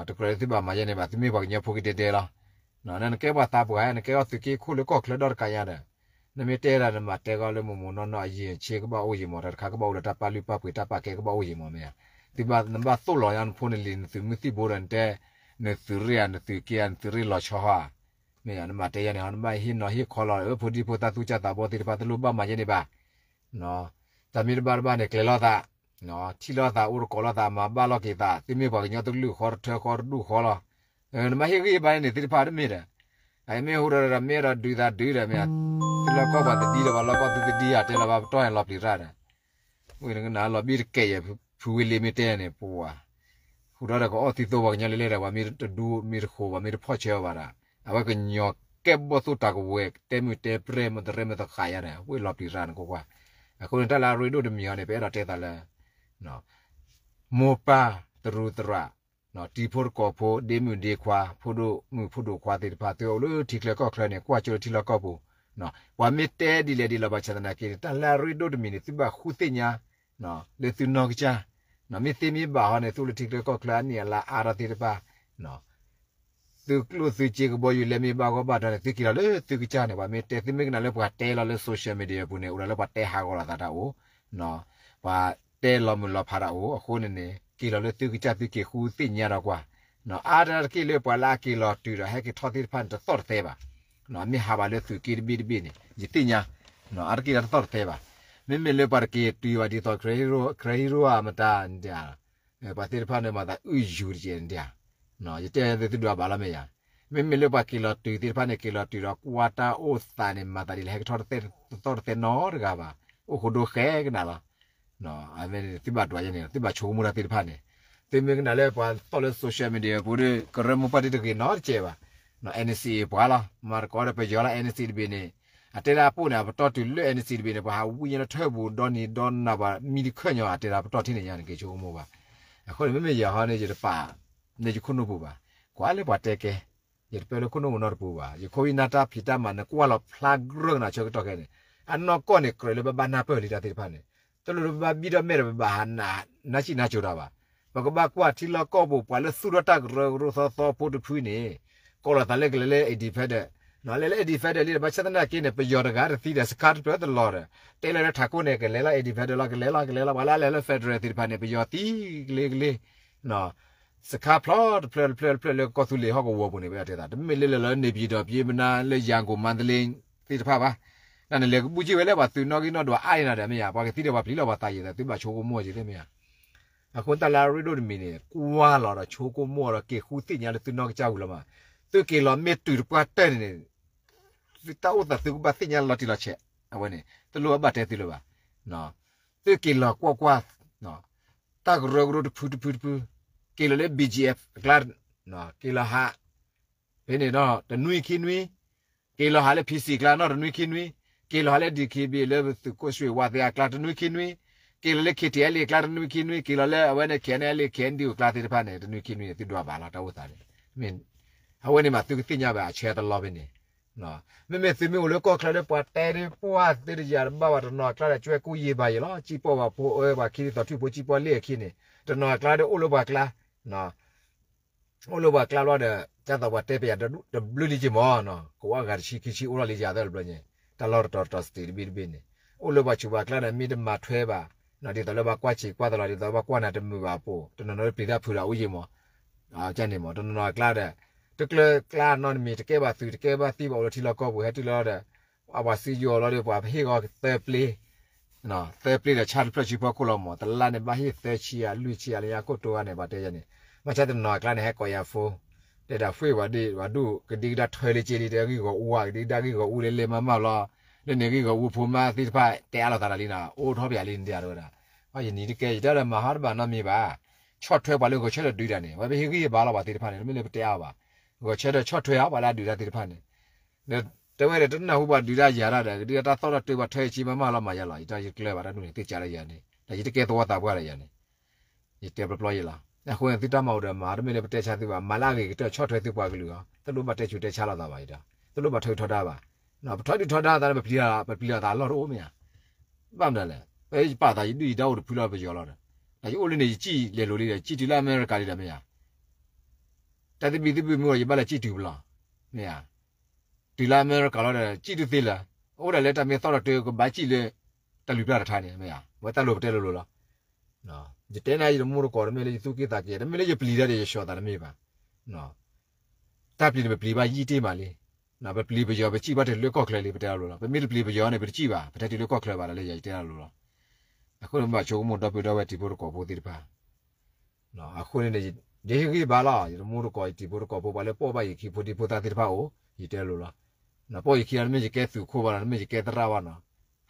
တကြၢးလၢသုဘၣ်မၤယဲန့ၣ်ဘၣ် သုမ့ၢ်ပှၤကညီဖိကဒဲဒဲလီၤ နကဲပှၤသးပှၢ် နကဲအီၤသုးက့ခိၣ်လၢကီၢ်ချၢဒီတကးညါဒီး နမ့ၢ်တဲဒၣ်နမၤတဲကီးလၢမိၢ်မိၢ်နီၢ်နီၢ်အယံာ်ဆ့ကဘၣ်အိၣ်ယံာ်မး တၢ်တခါကဘၣ်အိၣ်လၢတၢ်ပာ်လုၢ်ပာ်ပှ့ၤတၢ်ပာ်ကဲကဘၣ်အိၣ်ယံာ်မးမ့ၢ်ဧါ သုဘၣ်နဘၣ်သိၣ်လီၤညါနဖိနလံၤ နသုးမုၢ်သံၣ်ဘိဒီးနတဲ နသုးရ့ၣ်ဧါ နသုးက့ဧါ နသုးရ့ၣ်လီၤဆီဟါ, မ့ၢ်ယါ နမၤတဲယါန့ၣ်ဟီ နဘၣ်ဟ့ၣ်နီၤဟ့ၣ်ခီလီၤ ဖိဒံဖိသၣ်သူၣ်ကၢ်သးဘီသ့ၣ်တဖၣ် တလိၣ်ဘၣ်မၤယဲန့ၣ်ဘၣ်, တၢ်မ့ၢ်တဘၣ်တဘၣ်န့ၣ် ကျဲၤလိာ်သး, ထံၣ်လိာ်သး အိၣ်တကိးလိာ်သး မၤဘၣ်လိာ်က့ၤသး သုမ့ၢ်ပှၤကညီတကလုာ်ဃီတထၢဃီတဒူၣ်ဃီလီၤ, နမၤဟ့ၣ်ဂံၢ်ဘါန့ၣ် သ့ၣ်တဖၣ်တမ့ၢ်ဒီး, အမ့ၢ်ဟူဒီးမ့ၢ်ဒီးဒုးသးဒုးဒီးမ့ၢ်, သုလီၢ်ကီၢ်ပှၤတဒံဒီးပှၤလီၢ်ကီၢ်သုတဒံဧါ တဲလီၤဘၣ်ပတီၢ်န့ၣ်လီၤပျံၤရၣ်ဒီး ဝံၤနကနၣ်လီၤဘံၣ်တကဲးယဲၢ် ဖုဝ့လ့မ့ၢ်တဲန့ၣ် ပှၤ, ဟူထီၣ်ဒီးကအီၣ်သံသိပှၤကညီလဲၤလဲၤဒီး ပှၤမ့ၢ်တဒူမ့ၢ်တဃိၤ ပှၤမ့ၢ်တဖီၣ်ဆၢအီၤဘၣ်ဒီး, အဝဲကညီကဲဘီၣ်သိၣ်တၢ်ကဝဲၤ တဲမုာ်တဲပြဲၢ်မတရဲမတဃာ်ယါဒီး ဝ့ၢ်လီၤပျံၤရၣ်န့ၣ်ကွၢ်ကွၢ်, အဃိန့ၣ်တၢ်လၢအရ့ဒိၣ်တမံၤဟီန့ၣ် ပအဲၣ်ဒိးတဲသးလၢ မိၢ်ပၢ်တရူးသရၣ်, တံၤဖိတကိးဖိ ဒ့မုၣ်ဒ့ခွါ ဖိဒိၣ်မုၣ်ဖိဒိၣ်ခွါသ့ၣ်တဖၣ် သုအိၣ်လၢထံချၢကီၢ်ချၢန့ၣ် ကွၢ်ကၠိလၢထံလီၢ်ကီၢ်ပူၤ, ပှၤမ့ၢ်တဲဒ်လဲၣ်ဒ်လဲၣ်ဘၣ်ဆၣ်သနာ်က့န့ၣ် တၢ်လၢအရ့ဒိၣ်တမံၤန့ၣ် သုဘၣ်ဃုသ့ၣ်ညါ လၢသုနီၢ်ကစၢ်, မ့ၢ်သ့မ့ၢ်ဘၣ်ဟီန့ၣ် သုအိၣ်လၢထံချၢကီၢ်ချၢအနံၣ်အလါအါထီၣ်သ့ၣ်တဖၣ် သုကျိၣ်သုစ့ကဘီယူၤလဲမ့ၢ်ဘၣ်ဂီၢ်ဘၣ်ဒီးန့ၣ် သုက့ၤလီၤလၢသုကစၢ်န့ၣ် ပှၤမ့ၢ်တဲ သုမ့ၢ်ကနၣ်လၢပှၤတဲလီၤလၢ social media အပူၤန့ၣ် အိၣ်ဒီးလၢပှၤတဲဟးဂီၤလိာ်သးတၢ်အိၣ်, ပှၤတဲလီၤမုာ်လီၤဖးတၢ်အိၣ် အဃိန့ၣ်န့ၣ် က့ၤလီၤလၢသုကစၢ်သုက့ၤဃုသ့ၣ်ညါဒီးကွၢ်, အါတက့ၢ်လၢပှၤလၢအက့ၤလီၤတုၤဒီးဟဲက့ၤထီၣ်သ့ၣ်တဖၣ်န့ၣ် တသီၣ်တသဲဘၣ်, မ့ၢ်ဟးဘၣ်လၢသုးက့တဘ့ၣ်တဘ့ၣ်န့ၣ် ယသ့ၣ်ညါ, အါတက့ၢ်လၢတသီၣ်တသဲဘၣ်, မ့မ့ၢ်လၢပှၤတက့ၤတုၤဘၣ်ဒ်သိး ခရဟံရိအမတၤဒၣ် ပှၤသ့ၣ်တဖၣ်န့ၣ် မၤသးအုၣ်ယူၤတက့ၢ်န့ၣ်ဒၣ်, ယတဲသုဒွးဘၣ်လီၤမ့ၢ်ယါ, မ့မ့ၢ်လၢပှၤက့ၤလီၤတုၤသ့ၣ်တဖၣ်န့ၣ် က့ၤလီၤတုၤဒီးကွၢ်တၢ်အိၣ်သးန့ၣ် မၤသးဒ်လဲၣ်ဟဲက့ၤထီၣ်တသီၣ်တသဲနီတဂၤဘၣ်, အိၣ်ဃိဒိဃဲကနၣ်လီၤ, သုဘၣ်ဒွးယဲန့ၣ် သုဘၣ်ဆိကမိၣ်တၢ်သ့ၣ်တဖၣ်န့ၣ်, သုမ့ၢ်ကနၣ်လၢပှၤသီၣ်လၢ social media ပူၤဒီး ကရၢမိၢ်ပှၢ်တဂ့ၤနီတကဲးဘၣ်, NCA ပှၤလီၤ မၤသကိးဒီးပယီၤလၢ NCA တဘ့ၣ်န့ၣ်, အတဲဒၣ်အပိၢ်န့ၣ် အပတီၢ်တုၤလၢ NCA တဘ့ၣ်န့ၣ် ပှၤဟးဝံၤညါလၢထၢပူၤဒီနံၤဒီနၤဘၣ် မံတခၢၣ်ညီ အတဲဒၣ်ပတီၢ်ထံၣ်န့ၣ်ညါန့ၣ် က့ၤဆိကမိၣ်ဘၣ်, အဃိန့ၣ် မ့မ့ၢ်ယၤဟီန့ၣ် ယတပာ်လၢယခိၣ်နူာ်ပူၤဘၣ်, ကွၢ်လၢပှၤတဲကဲ, ယတပၢလၢခိၣ်နူာ်ပူၤနီတပူၤဘၣ်, ယခိၣ်ဝံနၢ်တၢ်ဖံးတၢ်မၤ နကွၢ်လီၤဖျါကြၢးကနၣ်ဆၢကတီၢ်ခဲအံၤန့ၣ်, အနီၢ်ကီၢ်န့ၣ် ကြၢးလၢပဘၣ်နၢ်ပၢၢ်လံတၢ်သ့ၣ်တဖၣ်န့ၣ်, တလိၣ်လၢပဘၣ်ဘံၣ်ဒီးမဲာ်ဒီးပဘၣ်ဟးနၢ်စံၣ်နၢ်စိၤတၢ်ဘၣ်, ပကဘၣ်ကွၢ်ထံလီၢ်ကီၢ်ပူၤ ပှၤလၢသူၣ်ထီၣ်တၢ်ကရၢကရိသီသီဖိတဖုန့ၣ်, ကိးလီၤသးလၢကလဲၤလၢ independent, လဲၤလၢ independent လံဒီး ဘၣ်ဆၣ်သနာ်က့န့ၣ် ပယီၤတဂၤတသံဒီး စခါတဖျၢၣ်တလီၤဒီး တဲလၢတၢ်ခိၣ်န့ၣ် ကလဲၤလီၤ independent လီၤ ကလဲၤလီၤ ကလဲၤလီၤ ပှၤလၢအလဲၤလၢ federal သ့ၣ်တဖၣ်န့ၣ် ပယီၤသံကလ့ကလ့, စခါဖျီတဖျၢၣ်တဖျၢၣ်တဖျၢၣ်လၢကီၢ်သူလ့ၤဟီၣ်ကဝီၤပူၤန့ၣ် ပတဲသး တမ့ၢ်လၢလဲၤလီၤလၢ နေပြည်တော် ဘျ့မနါ လၢ ရန်ကုန် မန္တလေး သ့ၣ်တဖၣ်ဘၣ်, နလဲၤကဘူၣ်စ့ၢ်ဝဲလၢပှၤသုးနီၣ်ဂံၢ်နီၣ်ဒွးအါန့ၣ်ဒီးမ့ၢ်ယါ ပှၤကသံဒီးပှၤပျံၤလီၤပှၤသးယံာ်သး သုဘၣ်ဆိကမိၣ်က့ၤသ့ၣ်မ့ၢ်ယါ, အဃိတၢ်လၢအရ့ဒိၣ်တမံၤန့ၣ် ကွၢ်လီၤဒီးဆိကမိၣ်ဒီးက့ၤဃုသ့ၣ်ညါလၢသုနီၢ်ကစၢ်ဝံၤလီၤမး, သုက့ၤလီၤမ့ၢ်တုၤတပှၢ်တၢၢ်န့ၣ်န့ၣ် သုတၢ်အိၣ်သးသုကဘၣ်သ့ၣ်ညါလီၤတံၢ်လီၤဆဲး, အဝဲန့ၣ် တလိၣ်ဘၣ်တဲသုလၢၤဘၣ်, သုက့ၤလီၤကွၢ်ကွၢ်, တၢ်ကရၢကရိတဖုတဖုတဖု, က့ၤလီၤလၢ ဘီၣ်ကၠီၣ်အ့ၣ် အကျါ, က့ၤလီၤဟး ဖဲန့ၣ်ဒီးတနွံခံနွံ, က့ၤလီၤဟးလၢ ဖံစံၣ် အကျါနီၢ်တနွံခံနွံ, က့ၤလီၤဟးလၢ ဒီက့ဘံၣ် လၢသုးခိၣ်ဆှ့ၣ်ဝါသ့ၣ်အကျါတနွံခံနွံ, က့ၤလီၤလၢ ခ့ထံၣ်အဲလ်အ့ၣ် အကျါတနွံခံနွံ, က့ၤလီၤလၢအဝဲန့ၣ် ခ့ၣ်အဲလ်အ့ၣ် ခ့ၣ်အဲလ်အ့ၣ် အကျါသ့ၣ်တဖၣ်န့ၣ် တနွံခံနွံန့ၣ် သုဒွးဘၣ်လီၤတၢ်အိၣ်သးန့ၣ်, အဝဲန့ၣ်မးသုကသ့ၣ်ညါဘၣ်အဆၢတလီၤဖဲန့ၣ်, မ့မ့ၢ်သုမ့ၢ်အိၣ်လၢကီၢ်ချၢလၢပှၤတဲဒ်ပှၤသ့တယၤတဘၣ်ဘၣ် တနီၤအကျါဒီး ကၠွဲၣ်ကူၣ်ယံာ်ဘၣ်ယံာ်လီၤ စံၣ်ပီၣ်ပှၤဖိအၢ ပှၤခံဒ်သိးထွံၣ်ဖိစံၣ်ပီၣ်လ့ၣ်အခံန့ၣ် တနီၤအကျါဒီးအိၣ်လၢပှၤကျါ အိၣ်လၢပှၤကျါဘျီဒီး ကၢ်သိးပှၤတဲပယၤတဘျုးလံက့မီၢ်, ကဝီၤဂၤတဆံခံဆံအိၣ်ထီၣ်လံယၤသၢတဘျီညါ, တၢ်လီၢ်တတီၤတတီၤစတံးတဘ့ၣ်တဘ့ၣ်န့ၣ်, အိၣ်လၢပှၤဆူးပှၤကျါဒီး မ့ၢ်တမၤထွဲဘၣ်, ဒ်သိးလၢပှၤကွၢ်ဆံးကွၢ်သလီၤ ဒ်သိးပှၤကွၢ်နၤတမုာ်ဘၣ်အပူၤ တနီၤနီၤပျံၤတၢ်ဖုးဒီးအိၣ်ယံာ်မီၢ်, ကန့ၣ်မီၢ် တနီၤနီၤအကျါဒီး တကျၢၤကျါနီတမံၤ တကဲဘၣ်သုးတကဲဘၣ်သံဘၣ်အိၣ်လၢထံလီၢ်ကီၢ်ပူၤ ဟဲတုၤလီၤဒီး အပှၤစံယိၤလီၤဒီး ပှၤဟ့ၣ်ဂီၤသၢပျ့ သၢပျ့ဒီးဆၣ်တဖျၢၣ်ဆံဖီခိၣ်လီၤမီၢ်, တလါန့ၣ်ဘၣ်ဟ့ၣ်သၢဆံဧါ လွံၢ်ဆံဧါ လၢညါခိၣ်တိဂၤန့ၣ် ပှၤတဲယၤန့ၣ်, ဘၣ်ဆၣ်တနီၤအကျါန့ၣ် ဟဲကိးယၤဖိ, တဲဒၣ် ဃ့ၢ်ဝဲဒၣ် ပှၤဒိၣ်ကဒံကဒါထွဲလၢက့လံ တဲဂံၢ်ဂီၤအူဝဲ ကဒံကဒါဂံၢ်ဂီၤအူလၢလဲၤမၤမၢ်လီၤ, လၢန့ၣ်ဂံၢ်ဂီၤအူဖိမါသ့ၣ်တဖၣ် တဲအါလိာ်သးတၢ်လံနီၤ အိၣ်ထီၣ်ပယၤလံန့ၣ်တဲဒၣ်ဝဲဒၣ်, ယနံၤတကဲ ယတဲဒီးမၤဟီတဘၣ်နီတမံၤဘၣ်, ဆီၣ်ထွဲပှၤလၢဂီၤဆၢထၢၣ်ဒုးတၢ်န့ၣ် ဝဲပဟ့ၣ်ဂံၢ်ဟ့ၣ်ဘါလီၤပှၤသ့ၣ်တဖၣ်န့ၣ် တမ့ၢ်လၢပတဲအါဘၣ်, ဂီၤဆၢထၢၣ်ဆီၣ်ထွဲဧါ ပှၤလၢအဒုးတၢ်သ့ၣ်တဖၣ်န့ၣ် ဒီးတဲဝဲဒီး တနၢ်ဟူပှၤဒုးတၢ်ယၤတၢ်ဒီး ကဒုးတၢ်သီၣ်တၢ်တၢပှၤထွဲဆံမၤမၢ်လီၤမၤယၤလီၤ, ယတၢ်ယကျၢၤဘၣ်တၢ်ဒ်န့ၣ် သ့ၣ်ကးလၢယၤန့ၣ် ဒီးယတကဲသဝီသးပှၢ်ဒီးယၤန့ၣ်, ယတဲပျီပျီယံာ်လီၤ. အဃိန့ၣ် သုတၢ်မၤအိၣ်ဒီးမၤ တမ့ၢ်လၢပတဲဆါသုဘၣ်, မၤလၢအဂ့ၤကတၢၢ် ဆီၣ်ထွဲသုပှၤကလုာ်အီၤ, တလိၣ်ဘၣ်တဲဆူးတဲဆါလိာ်သးဘၣ်အံၤဒီး, တလိၣ်ဘၣ်ထီဒုၣ်ထီဒါဘၣ်, ပထီဒုၣ်ထီဒါသးန့ၣ် ပပျံၤလီၤသးအလီၢ်တအိၣ်မ့ၢ်ဧါ, ဘၣ်မနုၤလဲၣ်, ပယပာ်သးယဒုၣ်ယဒါအိၣ်တဖုလီၤပယီၤလီၤဒီး, ဒီးယအိၣ်လၢန့ၣ် ယစံၣ်လဲၤလိၤလံဒီး စံၣ်တုၤလၢအမဲရကၤလံဒီးမ့ၢ်ဧါ တၢ်သဘံၣ်သဘုၣ်မ့ၢ်အိၣ်ဒီး ယဘၣ်လဲၤစံၣ်တုၤပလီၢ်, မ့ၢ်ဧါ, တုၤလၢအမဲရကၤလီၤဒီး စံၣ်တုၤသ့လၢၤ, အိၣ်ဒၣ်လၢတၢ်မ့ၢ်သီၣ်ဒီးတၢ်ကဘၣ်စံၣ်လၢ တၢ်လုၢ်ပျၢ်တထါန့ၣ် မ့ၢ်ဧါ, ဝဲတၢ်လိၣ်ပတဲလိၤလိၤလီၤ. ယတဲနၤ ယတမူတကိး တမ့ၢ်လၢယသူၣ်က့ၣ်သးက့ၤ တမ့ၢ်လၢယပျံၤတၢ်ဒီးယဆှီသးတမ့ၢ်ဘၣ်. တၢ်ပျံၤန့ၣ် ပပျံၤဘၣ်ယံာ်တ့ၢ်မးလံ. ပပျံၤပယီၤ ပစံၣ်ဘၣ်တ့ၢ်လၢကီၢ်ချၢလံ ပတဲအလိၤလီၤ. ပမ့ၢ်တပျံၤပယီၤန့ၣ် ပတစံၣ်ဘၣ် ပတဲတုၤလၢကီၢ်ချၢဘၣ် တၢ်လၢယၤယတဲတၢ်လိၤလီၤ. အဃိန့ၣ် ဘၣ်ဆိကမိၣ်ဒီပုၢ်ဒီဝဲၢ်တံၤဖိသကိးဖိသ့ၣ်တဖၣ် အဃိန့ၣ်န့ၣ် ယဟ့ၣ်ဂံၢ်ဘါလီၤ ယတမူတကိး ယတံၤဖိသကိးဖိ ပှၤလၢပိာ်ဘၣ်ယခံ ဖိဒံဖိသၣ်သ့ၣ်တဖၣ်အိၣ် ယတဲလိၤလီၤ. ပိာ်ယခံလီၤ တမ့ၢ်ယကဲသုးခိၣ်ဘၣ်နီၤ တမ့ၢ်ယကဲသရၣ်ဘၣ်နီၤ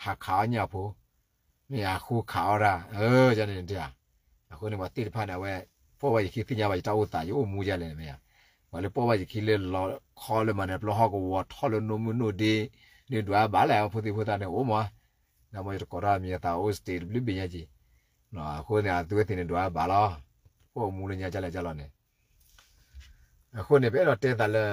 ဟးခးအီၣ်ညၣ်ဖိ မ့ၢ်ယဟးဃုခးအီၣ်တၢ် ယန့ၣ်တဲဧါ. အဃိန့ၣ် ပှၤသ့ၣ်တဖၣ်န့ၣ် အဝဲ ပိာ်ဘၣ်ယခံသ့ၣ်ညါဘၣ် ယတၢ်အိၣ်သး ယအိၣ်မူဒ်လဲၣ်န့ၣ်မ့ၢ်ဧါ. ပှၤလၢပိာ်ဘၣ်ယခံလၢလီၤခီလၢမၤနၢၤပျီဟီၣ်ကဝီၤ ထီၣ်လၢနိၣ်မုၢ်နိၣ်ဒ့ န့ၣ်ဒွးဘၣ်လဲၣ် ဖိသ့ၣ်ဖိသၣ်န့ၣ် အိၣ်မး ဒီးမ်ယတကိးထီၣ်မံၤအသးအိၣ် state တဘျုးဘ့ၣ်ညါက့ၤ. အဃိန့ၣ် အသုဝဲသ့ၣ်န့ၣ်ဒွးဘၣ်လီၤ. ပိာ်မူလၢညါကလဲၣ်ကလီၤန့ၣ် အဃိန့ၣ် ပအဲၣ်ဒိးတဲသးလၢ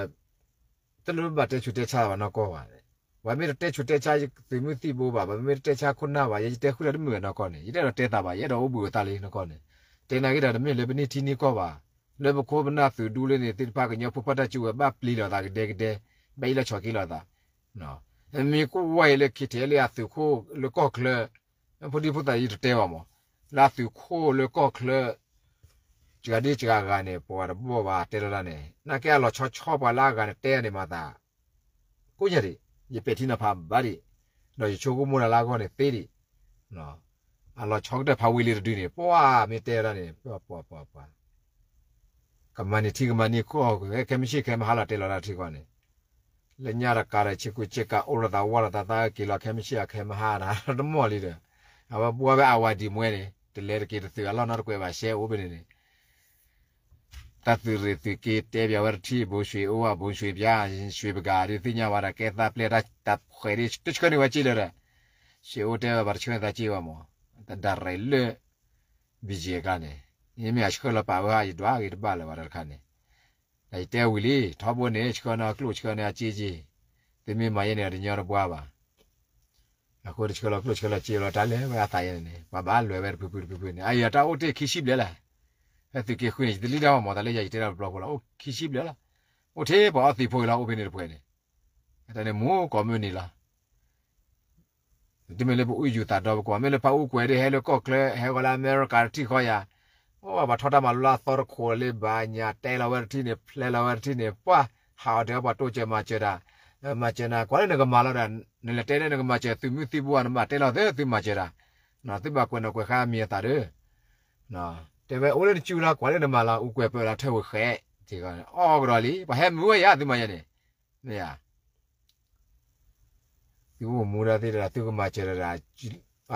တလိၣ်ဘၣ်တဲဆူးတဲဆါဘၣ်နီၢ်ကီၢ်ဘၣ်. ပှၤမ့ၢ်တတဲဆူးတဲဆါသုးမုၢ်သံၣ်ဘိဘၣ် ပှၤမ့ၢ်တတဲဆါခိၣ်နၢ်ဘၣ် ယဲယတဲဃုာ်တၢ်တမုာ်ဘၣ်နီၢ်ကီၢ်န့ၣ် ယတအဲၣ်ဒိးတဲသးဘၣ် ယအဲၣ်ဒိးအိၣ်ဘှံးအိၣ်သါလံနီၢ်ကီၢ်န့ၣ်. တဲနာ်က့ၤဒီးတမ့ၢ်လၢပန့ၢ်ထံန့ၢ်ကီၢ်ဘၣ်. လၢပခိၣ်ပနၢ်သုးဒူလၢန့ၣ် သ့ၣ်တဖၣ်ကညီဖိဖီၣ်တၢ်စုကဝဲၤဘၣ်ပျံၤလိာ်သးကဒဲကဒဲ ဘၣ်အ့ၣ်လိာ်ဆိးက့လိာ်သး မ့ၢ်ကွၢ်ဝဲအံၤလၢ ခံထံၣ်အဲလံ အသုးခိၣ်လၢကီၢ်ချၢ ဖိဒံဖိသၣ်ယတတဲဘၣ်မး လၢအသုးခိၣ်လၢကီၢ်ချၢ စှၤဒ့စှၤဂၤန့ၣ် ပှၤတဘီၣ်ဘၣ်တဲလီၤတၢ်န့ၣ် နာ်က့အလီၤဆီဆီပှၤလၢအဂၤန့ၣ်တဲန့ၣ်မၤသး ကိးညါဒံး ယပဲာ်ထံနီၤဖးဘၣ်ဒံး ဒီးယဆိကမိၣ်တၢ်လၢအဂီၢ်န့ၣ်သ့ဒံး အလီၤဆီကတၢၢ်ဖးဝံၤလံတဒုန့ၣ် ပှၤမ့ၢ်တဲတၢ်န့ၣ် ပှၤပှၤပှၤပှၤ ကမၤန့ၢ်ထံကမၤန့ၢ်ကီၢ် ခဲမုၢ်ဆ့ၣ်ခဲမုၢ်ဟါလီၤတဲလီၤတၢ်ထံကီၢ်န့ၣ် လၢညါတကးဒီး ဆ့ကူဆ့ကၤ အိၣ်လိာ်သးဝီလိာ်သး သးက့ၤလီၤ ခဲမုၢ်ဆ့ၣ်အခဲမုၢ်ဟါ တမီၢ်လံဒီး အဝဲဘှီဝဲအဝၤဒံးမွဲန့ၣ် တလဲၤတက့ၤတသုးအလီၢ်နီတကွဲးဘၣ် ရှဲအိၣ်ဖဲန့ၣ်န့ၣ် တၢ်သုးရ့ၣ်သုးက့တဲပၠးဝဲတထံၣ် ဘိၣ်ရွှ့ၣ်အိၣ်ဘၣ် ဘိၣ်ရွှ့ၣ်ပၠး ရွှ့ၣ်ပကၤဒ်သ့ၣ်ညါဘၣ်ဒီး ကဲသးပျဲၢ်တၢ်တၢ်ဖှဲးဒ် တဆှၢန့ၢ်ဝဲက့လၢၤဒီး ရွှ့ၣ်အိၣ်တဲဝဲဘၣ်တဆှၢန့ၢ်သးက့ဘၣ်မး တဒၣ်ရဲၣ်လၢ ဘံၣ်ယဲၢ်ကါန့ၣ် ယမ့ၢ်အဆှၢလီၤပာ်ဝဲဟါ ယဒွးဂ့ၤတဘၣ်လၢၤဘၣ်တၢ်တခါန့ၣ် ဒီးယတဲဝံၤလံ ထီဘိန့ၣ် ဆှၢန့ၢ်အကျိၣ်ဆှၢန့ၢ်အစ့က့ သုမ့ၢ်မၤယဲန့ၣ် တညီတပှၢ်ဘၣ် အဃိတဆှၢလီၤကျိၣ်ဆှၢလီၤစ့လီၤတၢ်လဲၤဝဲအသးယဲန့ၣ်န့ၣ် ပှၤဘၣ်လွဲၢ်ဝဲတဖုဖုတဖုဖုန့ၣ် အယတၢ်အိၣ်တ့ၢ်ခံဆံဘျဲၣ်လၢ ဟဲသုးက့ဃုန့ၣ် ယတလံတၢ်မၤမီၢ်သးလၢယၤ ယတဲတၢ်တဘျီဃိလီၤ အိၣ်ခံဆံဘျဲၣ်လီၤ အိၣ်ထဲပှၤအီသံးဖိအံၤလီၤ အိၣ်ဖဲန့ၣ်တပှဲၤန့ၣ် တၢ်န့ၣ်မူကိးမုၢ်နံၤလီၤ တမ့ၢ်လၢပအူယူၤသးဒီပကီၢ် မ့ၢ်လၢဖးအူကွဲၤဒ်ဟဲလၢကီၢ်ချၢ ဟဲဂီၤလၢအမဲရကၤတထံၣ်ဃီယၤ, အိၣ်ပှၤထီၣ်တၢ်မၤလိလၢအသီတခိၣ်လၢဘၣ်ညါ တဲလီၤဝဲတထံၣ်န့ၣ် ဖျဲလီၤဝဲတထံၣ်န့ၣ် ပှၢ် ဟးအီၤတဲပှၤတိစၢၤမၤစၢၤတၢ်, မၤစၢၤနၤ ကွၢ်လၢနကမၤလီၤဒီး နလဲၤတဲလၢနကမၤစၢၤသုးမုၢ်သံၣ်ဘိဧါ နဘၣ်တဲလီၤသုသုမၤစၢၤတၢ်, သုဘၣ်ကွဲးနီၣ်ကွဲးဃါမံၤအသးဒီး တဲဝဲအိၣ်လၢနစုလီၤ ကွၢ်လၢနမၤလီၤ အူကွဲၤပၢၢ်လီၤထၢၣ်ဝဲဃဲး, အီၣ်ကဒီးလံ ပှၤဟဲမုာ်ဝဲယၤ သုမၤယဲန့ၣ်, မ့ၢ်ဧါ သုအိၣ်မူဒၣ်သ့ၣ်တဖၣ် သုကမၤစၢၤတၢ်,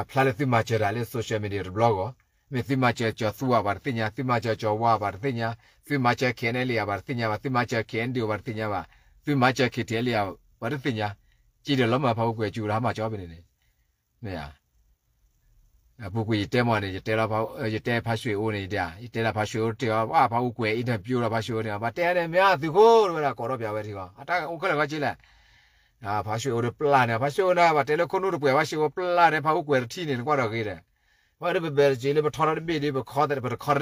အဖျါလၢသုမၤစၢၤတၢ်လၢ social media တဘျီဂီၢ်, မ့ၢ်သုမၤစၢၤကၠီၤသူဧါ ပှၤတသ့ၣ်ညါ, သုမၤစၢၤကၠီၤဝါ ပှၤတသ့ၣ်ညါ, သုမၤစၢၤ KNLA ဧါ ပှၤတသ့ၣ်ညါဘၣ်, သုမၤစၢၤ KNDO ပှၤတသ့ၣ်ညါဘၣ်, သုမၤစၢၤ KTLA ဧါ ပှၤတသ့ၣ်ညါ, ကံဒီးလီၤမၢ်ဖးအူကွဲၤစူၤဒီးဟါမၢ်ကၠီဖဲန့ၣ်န့ၣ်, မ့ၢ်ဧါ အပူၤကွံာ်ယတဲမီၢ်န့ၣ် ယတဲဖးဆွ့ၣ်အိၣ်န့ၣ် ယတဲဖးဆွ့ၣ်အိၣ်တ့ၢ်အီၤ ဖးအူကွဲၤ interview ဒီးဖးဆွ့ၣ်အိၣ်န့ၣ် ဘၣ်တဲန့ၣ် မ့ၢ်အသုးခိၣ်တဝဲဒၣ် ကိးထီၣ်ပၠးဝဲထံဂီၢ် အတၢ်အိၣ်ခဲလၢာ်ခီက့လဲၣ်, ဖးဆွ့ၣ်အိၣ်ဒီးပျၢ်န့ၣ် ဖးဆွ့ၣ်အိၣ်န့ၣ် ဘၣ်တဲလၢခိၣ်နူာ်တပှဲၤ ဖးဆွ့ၣ်အိၣ်ပျၢ်န့ၣ် ဖးအူကွဲၤတထံၣ်န့ၣ် နကွၢ်ဒီးဂ့ၤဒီး, ဝဲဒၣ်ပဘဲတစ့လၢပထီထီၣ်တဘ့ၣ်ဒီး ပခီတ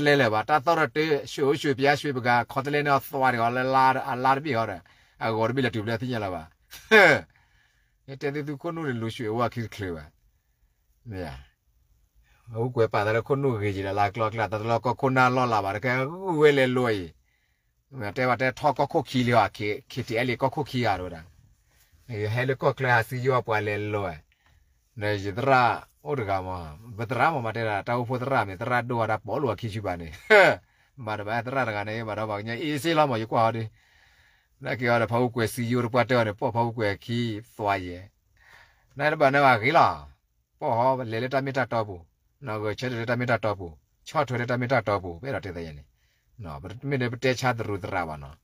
လဲလဲၣ်ဘၣ် တၢ်သီၣ်တၢ်တၢ ဆွ့ၣ်အိၣ်ဆွ့ၣ်ပၠးဆွ့ၣ်ပကၤ ခီတလဲန့ၣ်အသွါတဂီၤလၢအလါတဘ့ၣ်ဟီဒီး အဂီၤတဘ့ၣ်လၢတုၤဘျၢသ့ၣ်ညါလၢၤဘၣ် ယတဲသုသုခိၣ်နူာ်န့ၣ် လူၤဆွ့ၣ်အိၣ်အခံတချုးဘၣ်, မ့ၢ်ဧါ, အူကွဲၤပာ်သးလၢခိၣ်နူာ်ဂ့ၤက့ၤဒီး လၢကျီကျါ တၢ်တလီၢ်ကီၢ်ခိၣ်နၢ်လီၢ်လၢ်ဘၣ်တကဲ ဂုၢ်ဝဲလဲၤလိၤအံၤ, တဲဝဲတဲထီၣ်ကီၢ်ခိၣ်ခံလံဟီ KTLA ကီၢ်ခိၣ်ခံဂၤတဝဲဒၣ်, ဟဲလၢကီၢ်ချၢဟးစံယိပှၤလဲၤလိၤ, ဒီးယသရၣ်အိၣ်တဂၤမး, ပသရၣ်မးမၤတဲဒၣ် တၢ်အိၣ်ဖှိၣ်သရၣ်မ့ၢ်သရၣ်ဒိၣ်ဝဲဒၣ် ပိာ်လိာ်အခံဆူၣ်ဘၣ်န့ၣ် မၤတဘၣ်သရၣ်တဂၤန့ၣ် ဘၣ်ဒီးပှၤကညီအ့စ့လီၤမး ယကွၢ်ဟီဒီး နာ်က့ၤအီၤဒီး ဖးအူကွဲၤစံယိတပှၢ်တဲအီၤန့ၣ် ပိာ်ဖးအူကွဲၤခံသွါယဲၢ်, နတဘၣ်နဘၣ်ဂ့ၤလီၤ, ပိာ်ဟီလဲၤလၢတၢ်မ့ၢ်တၢ်တီပူၤ, ဂဲၤဆၢထၢၣ်လၢတၢ်မ့ၢ်တၢ်တီပူၤ, ဆီၣ်ထွဲလၢတၢ်မ့ၢ်တၢ်တီပူၤ ပအဲၣ်ဒိးတဲသးယဲၢ်န့ၣ်, မ့ၢ်ဒီးပတဲဆါသရူးသရၣ်ဘၣ်နီၤ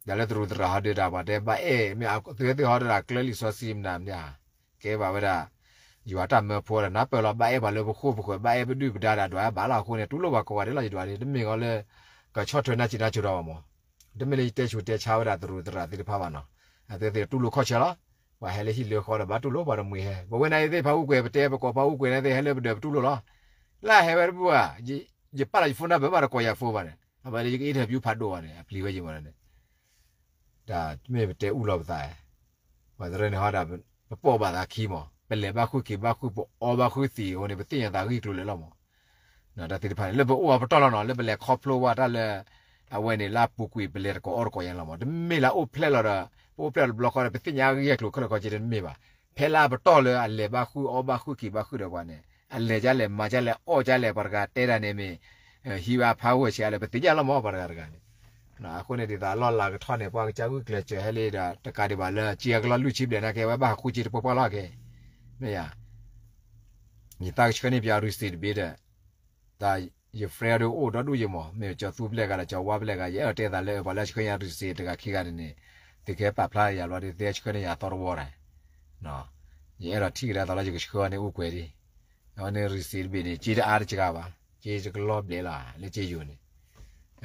ဒီးလၢသရူးသရၣ်ဟီဒုးဒၣ်ပှၤတဲဘၣ်အဲၣ် မ့ၢ်သုသုဟီဒုးဒၣ်ကျၢလံာ်စီဆှံမနုၤမ့ၢ်ဧါ, ကဲဘၣ်ဝဲဒၣ် ယွၤတၢ်မၢဖိဒီး နၢ်ပၢၢ်လီၤ ဘၣ်အဲၣ်ပှၤလၢပဃိၣ်ပဃၢၤ ဘၣ်အဲၣ်ပဒုၣ်ပဒါဒီး ဒွးဘၣ်လီၤအဃိန့ၣ် တူၢ်လိာ်ပှၤကိးဂၤဒဲးလီၤ ယဒွးန့ၣ် တမ့ၢ်ဃီလၢ ကဆီၣ်ထွဲနၢ်စံးနၢ်စိၤဒီးဘၣ်မး, တမ့ၢ်လၢယတဲဆူးတဲဆါဝဲဒၣ်သရူးသရၣ်သ့ၣ်တဖၣ်ဘၣ်နီၤ, အသုသုတူၢ်လိာ်ခီၣ်ဆၢလီၤ, ပှၤဟဲလၢဟံၣ်လၢဃီဒီး ဘၣ်တူၢ်လိာ်ပှၤတမှံၤဟဲ ပဝဲနၤအံၤသ့ၣ် ဖးအူကွဲၤ ပတဲပကိးဖးအူကွဲၤန့ၣ်သ့ၣ် ဟဲလၢပဒၢးပတူၢ်လိာ်လီၤ, လၢဟဲဝဲတဘူၣ်ဘၣ် ယပာ်လီၤယ phone number ဘၣ်တကိးယၤ phone ဘၣ်န့ၣ် အဝဲလၢယက interview ဖးဒိၣ်ဘၣ်န့ၣ် အပျံၤဝဲယံၤမးန့ၣ် တၢ်မ့ၢ်ပတဲအူလီၤပသး, ပှၤတရၢန့ၣ်ဟီဒၣ် ပပိာ်ဘၣ်သးခံမး ပလဲၤဘၣ်ဃုက့ၤဘၣ်ဃု ပအီဘၣ်ဃုသံးအဃိန့ၣ် ပသ့ၣ်ညါသးဂံၢ်ကျိၤလၢာ်လီၤမး, တၢ်သ့ၣ်တဖၣ်န့ၣ် လၢပအိၣ်အပတီၢ်လီၤနီၤ လၢပလဲၤခီဖျိဝဲတၢ်လၢ အဝဲန့ၣ်လၢအပူၤကွံာ် ပလဲၤတကိးအီၣ်တကိးယဲလီၤမး တမ့ၢ်လၢအိၣ်ဖျဲၣ်လီၤဒီး ပအိၣ်ဖျဲၣ်လီၤတဘျီဃီဒီး ပသ့ၣ်ညါဂ့ၢ်ကျိၤခဲလၢာ်ခဲဆ့တမ့ၢ်ဘၣ်. ဖဲလၢအပတီၢ်လၢအလဲၤဘၣ်ဃုာ်အီၣ်ဘၣ်ဃုာ်က့ၤဘၣ်ဃုာ်ဒီးပှၤန့ၣ် အလဲၤဒ်လဲၣ်မၤဒ်လဲၣ်အီၣ်ဒ်လဲၣ် ပှၤတဂၤတဲတၢ်န့ၣ်မ့ၢ် ဟံးဝဲအဖးဝဲဆံးအါလဲၣ် ပသ့ၣ်ညါလီၤမး ပှၤတဂၤတဂၤန့ၣ် အဃိန့ၣ်ဒ်သိးအလီၢ်လၤကထီၣ်န့ၣ် ပှၤကစၢ်ဂုာ်ကျဲးစၢးဟဲလံဒီး တကးဒံးဘၣ်လၢ စ့အကလီၢ်လွံၢ်ဆံဘျဲၣ်နာ်က့ အဝဲဘၣ်ဟးဃုစ့တပှဲၤပှဲၤလီၤက့ မ့ၢ်ယၤ ယသးကဆှၢန့ၢ်ပၠး receipt တဘ့ၣ်ဒီး တၢ်ယ friend ဒီးအိၣ်ဒီဒူၣ်ယဲမး မ့ၢ်ကၠီၤသူပျဲၢ်ဂၤဒီး ကၠီၤဝါပျဲၢ်ဂၤ ယအဲၣ်ဒိးတဲသးလၢ ပှၤလၢအဆှၢယၤ receipt တဂၤခံဂၤန့ၣ်န့ၣ် သုကဟဲပာ်ဖျါယၤဘျီဒီး သုဟဲဆှၢန့ၢ်ယၤအသီတဝီတၢ် ယအဲၣ်ဒိးထံၣ်ကဒါသးလၢ ယကဆှၢအီၤန့ၣ်အိၣ်ကွဲးဒံး အဝဲန့ၣ် receipt တဘ့ၣ်န့ၣ် စ့တအါတစှၤဘၣ် စ့တကလီၢ်ဘျဲၣ်လီၤ လၢစ့ယိၤန့ၣ်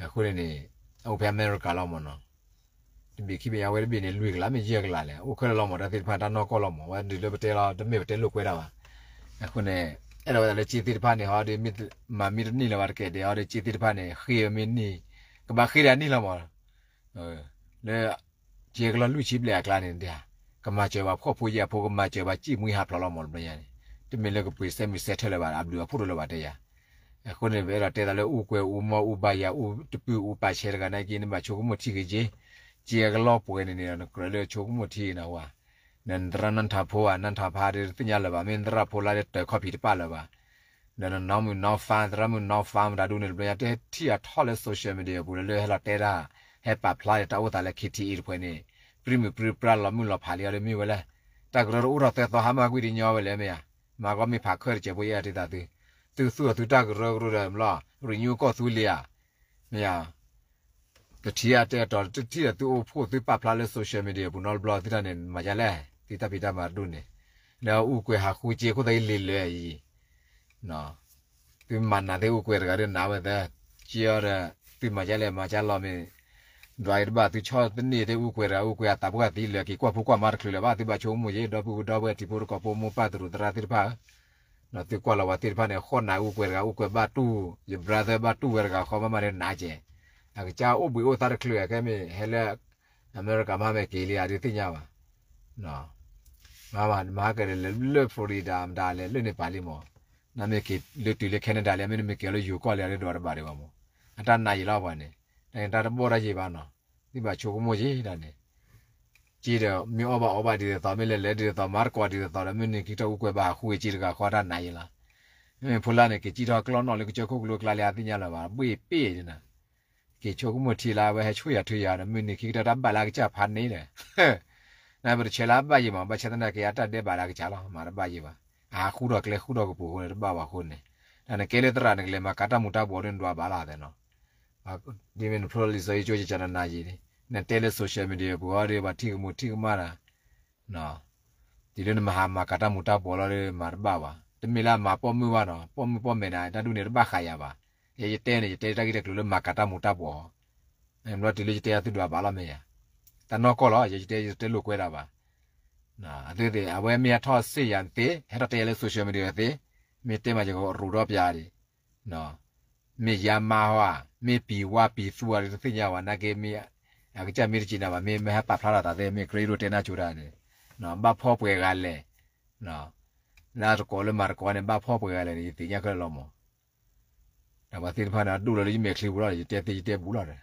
အဃိန့ၣ်န့ၣ် အိၣ်ဖဲအမဲရကၤ လီၤမးနီၤ တဘ့ၣ်ခံဘ့ၣ်ညါဝဲတဘ့ၣ်န့ၣ် လွံၢ်ကလးမ့ၢ်ယဲၢ်ကလးလဲၣ် အိၣ်ခဲလၢာ်လီၤမး တၢ်သ့ၣ်တဖၣ်တၢ်နီၢ်ကီၢ်လီၤမး ဝဲဒုးလၢပတဲလီၤ တမ့ၢ်ပတဲလိာ်ကွဲတၢ်ဘၣ် အဃိန့ၣ် အဲၣ်ဒိးဝဲဒၣ်လၢစ့သ့ၣ်တဖၣ်န့ၣ် ဟီဒီး မၤမ့ၢ်တန့ၢ်လၢၤဘၣ်တကဲဒဲး ဟီဒီးစ့သ့ၣ်တဖၣ်န့ၣ် ဃ့ဝဲမ့ၢ်န့ၢ် ကဘၣ်ဃ့ဒၣ်န့ၢ်လီၤမး လၢ စ့ကလီၢ်လွံၢ်ဆံဘျဲၣ်အကျါန့ၣ် ကမၤစၢၤဘၣ်ဖှီၣ်ဖိယာ်ဖိ ကမၤစၢၤဘၣ်စံၣ်မှံဟးဖျိးလီၤမး တဘျီညါန့ၣ် တမ့ၢ်လၢကပှ့ၤစဲမုၢ်စဲထၢၣ်လၢၤဘၣ် အဘျုးအဖှိၣ်တလၢၤဘၣ်တဲယၤ အဃိန့ၣ် ပအဲၣ်ဒိးတဲသးလၢ အိၣ်ကွဲးအိၣ်မီၢ်အိၣ်ဘၣ်ယၤ အိၣ်တပုၢ်အိၣ်ပာ်ဆဲးတဂၤနာ်က့ နဘၣ်ဆိကမိၣ်ထံက့ၤက့ၤ စ့အကလီၢ်ပှဲၤန့ၣ်န့ၣ် နကြၢးလၢဆိကမိၣ်ထံက့ၤနဝဲ နသရၣ်နၢ်ထးဖိဧါ နၢ်ထးဖါဒီး တသ့ၣ်ညါလၢၤဘၣ် မ့ၢ်နသရၣ်ဖိလၢတၢၤခီၣ်ဖံးတပာ်လၢၤဘၣ် ဒီးနနီမုၣ်နီဖါ သရၣ်မုၣ်နီဖါမတၤဒူန့ၣ် တဘျီညါ တထံၣ်အထီၣ်လၢ social media ပူၤလၢ ဟဲလီၤတဲတၢ် ဟဲပာ်ဖျါဒီးတၢ်အိၣ်သးလၢ ခံထံအံၤတဖှဲးန့ၣ် ပြံမုၢ်ပြံပြါလီၤမုၢ်လီၤဖးလံအီၤဒီးမ့ၢ်ဝဲလဲၣ် တၢ်ကရၢတအိၣ်ထီၣ်သၢသီ ဟါမၢ်ကွံာ်တညီဝဲလဲၣ်မ့ၢ်ဧါ မၤကီမ့ၢ်ဖးခၢၣ်တစဲးဖိယဲၢ်ဒၣ်တၢ်သု သုသူၣ်အီၤသုတၢ်ကရၢကရိဒီးဘျီ renew ကီၢ်သူလ့ၤဧါ မ့ၢ်ဧါ တထံၣ်အတဲတီၤ တထံၣ်ဒီးသုအိၣ်ဖှိၣ်သုပာ်ဖျါလၢ social media ပူၤနီတဘျီသုတၢ်န့ၣ် မၤယါလဲၣ် သုတၢ်ဖံးတၢ်မၤတဒူၣ်န့ၣ် လၢအအိၣ်ကွဲးဟးဃုစ့ခိၣ်သးအံၤလံာ်လၢအံၤ သုမၤနးသ့ၣ်အိၣ်ကွဲးတဂၤဒီးနးဝဲသၢ က့အီၤဒီး သုမၤယါလဲၣ်မၤယါလီၤမ့ၢ် ဒွးအံၤတဘၣ်သုဆီတန့ၢ်သ့ၣ်အိၣ်ကွဲးတဂၤ အိၣ်ကွဲးအသးပှၢ်သံလၢာ်က့ၤကွၢ်ဖိကွၢ်မါတချုးလၢၤဘၣ် သုဘၣ်ဆိကမိၣ်ယဲ ဒီပုၢ်ဒီဝဲၢ်တံၤဖိတကီၢ်ဖိမိၢ်ပၢ်သရူးသရၣ်သ့ၣ်တဖၣ် သုကွၢ်လီၤဝဲသ့ၣ်တဖၣ်န့ၣ် ဃီနးအိၣ်ကွဲးတဂၤ အိၣ်ကွဲးဘၣ်တူၢ် ယ brother ဘၣ်တူၢ်ဝဲတဂၤဃီမးမးန့ၣ်နးကဲး အကစၢ်အိၣ်ဘှံးအိၣ်သါတချုး ခဲမ့ၢ်ဟဲလၢ အမဲရကၤမးမ့ၢ်က့ၤလံ အဒုးသ့ၣ်ညါဘၣ် မၤမၤကဲလၢ Florida မတၤလဲၣ် လၢန့ၣ်ပာ်လံမး နမ့ၢ်က့ၤလၢတုၤလၢ Canada လံ မ့ၢ်နမ့ၢ်က့ၤလၢယိၤကီၢ်လံ အဒုးဒွးတဘၣ်ဒံးဘၣ်မး အတၢ်နးယံာ်လီၤပှၤန့ၣ် တၢ်တဘီၣ်တၢ်ယံာ်ဘၣ်နီၤ သုဘၣ်ဆိကမိၣ်ယဲဒၣ်န့ၣ် က့ဒီး မ့ၢ်အီၣ်ဘၣ်အီဘၣ်ဒ်သိး မ့ၢ်လဲၤလဲၤဒ်သိး မၤတကိးဒ်သိးဒီး မုၢ်နံၤခံကတၢၢ်အိၣ်ကွဲးဘၣ်ဟးဃုဝဲက့တဂၤဃီတၢ်နးယံာ်လီၤ မ့မ့ၢ်ဖိလၢ်န့ၣ် က့ၤကံၣ်ထီၣ်ကျီၢ်နီၣ်လၢကစၢၢ်ခိၣ်ကလိကျါလံ အသ့ၣ်ညါလၢၤဘၣ် ဘှ့ၣ်ပ့ၣ်ဒ်နၤ က့ၤဆိကမိၣ်ထံလၢအဝဲဟဲဆူၣ်ယၤ ထုယၤဒီး မုၢ်နံၤခံကတၢၢ်တၢ်ဘၣ်လၢအကစၢ်ဖးန့ၣ်ဒီး နပတဆဲးလၢအဘၣ်ယံာ်မး ဘၣ်ဆၣ်သနာ်က့ အတၢ်ဒဲးဘးလၢအကစၢ်လီၤ မၤတဘၣ်ယံာ်ဘၣ် အဟးဃုထီၣ်ကျဲဃုထီၣ်ကပူၤအဃိန့ၣ် တဘၣ်ဘၣ်အဃိန့ၣ် တၢ်နကဲလၢသရၣ်နကလဲၤမၤကၤတၢ်မူၤတၢ်ဘှီးဒီးနဒွးဘၣ်လီၤသဲနီၤ ဒ်မ့ၢ်နဖျိလီၤလံာ်စီဆှံကၠိကၠးနၤနၤယံာ်န့ၣ် နတဲလၢ social media ပူၤအီၤဒီး ပှၤထံၣ်ကမူၤထံၣ်ကမၣ်တၢ် တုၤလၢနမၤဟးမၤကၤတၢ်မူၤတၢ်ဘှီးလီၤဒီး မၤတဘၣ်ဘၣ် တမ့ၢ်လၢအမၤပိာ်မုၣ်ဘၣ်နီၤ ပိာ်မုၣ်ပိာ်မဲာ်န့ၣ် တၢ်ဒ်န့ၣ်တဘၣ်ဃးယၤဘၣ် ယဲယတဲန့ၣ် ယတဲတၢ်ဂ့ၢ်တၢ်ကျိၤလၢမၤကၤတၢ်မူၤတၢ်ဘှီး ဘျီတုၤလၢယတဲယၤသုဒွးဘၣ်လီၤမ့ၢ်ယၤ တၢ်နီၢ်ကီၢ်လီၤ ယဲယတဲယတဲလိာ်ကွဲတၢ်ဘၣ် အသုသ့ၣ် အဝဲမ့ၢ်ဟဲထီၣ်စ့ၢ်ယၤသ့ ဟဲထီၣ်တဲယၤလၢ social media သ့ မ့ၢ်တဲမးယကရူးဒီးပျးဒံး မ့ၢ်ယါမါဟီဧါ မ့ၢ်ပံၤဝါပံၤသူဧါ တသ့ၣ်ညါဘၣ် နာ်က့မ့ၢ် အကစၢ်မ့ၢ်တစံးနၤဘၣ် မ့ၢ်မ့ၢ်ဟဲပာ်ဖျါထီၣ်သးသ့ မ့ၢ်ခရံာ်ဒိၣ်တဲနၢ်ဆိတၢ်န့ၣ် ဘၣ်ဖှီၣ်ပှဲၤဂၤလဲၣ် လၢအတကိးလၢမၤတကိးန့ၣ် ဘၣ်ဖှီၣ်ပှဲၤဂၤလဲၣ်န့ၣ် ယသ့ၣ်ညါခဲလၢာ်လီၤမး ဒီးပှၤသ့ၣ်တဖၣ်န့ၣ် ဒိၣ်လီၤလၢယမဲာ်ချံပူၤလီၤ ယတဲသ့ယတဲဘူးလီၤဒီး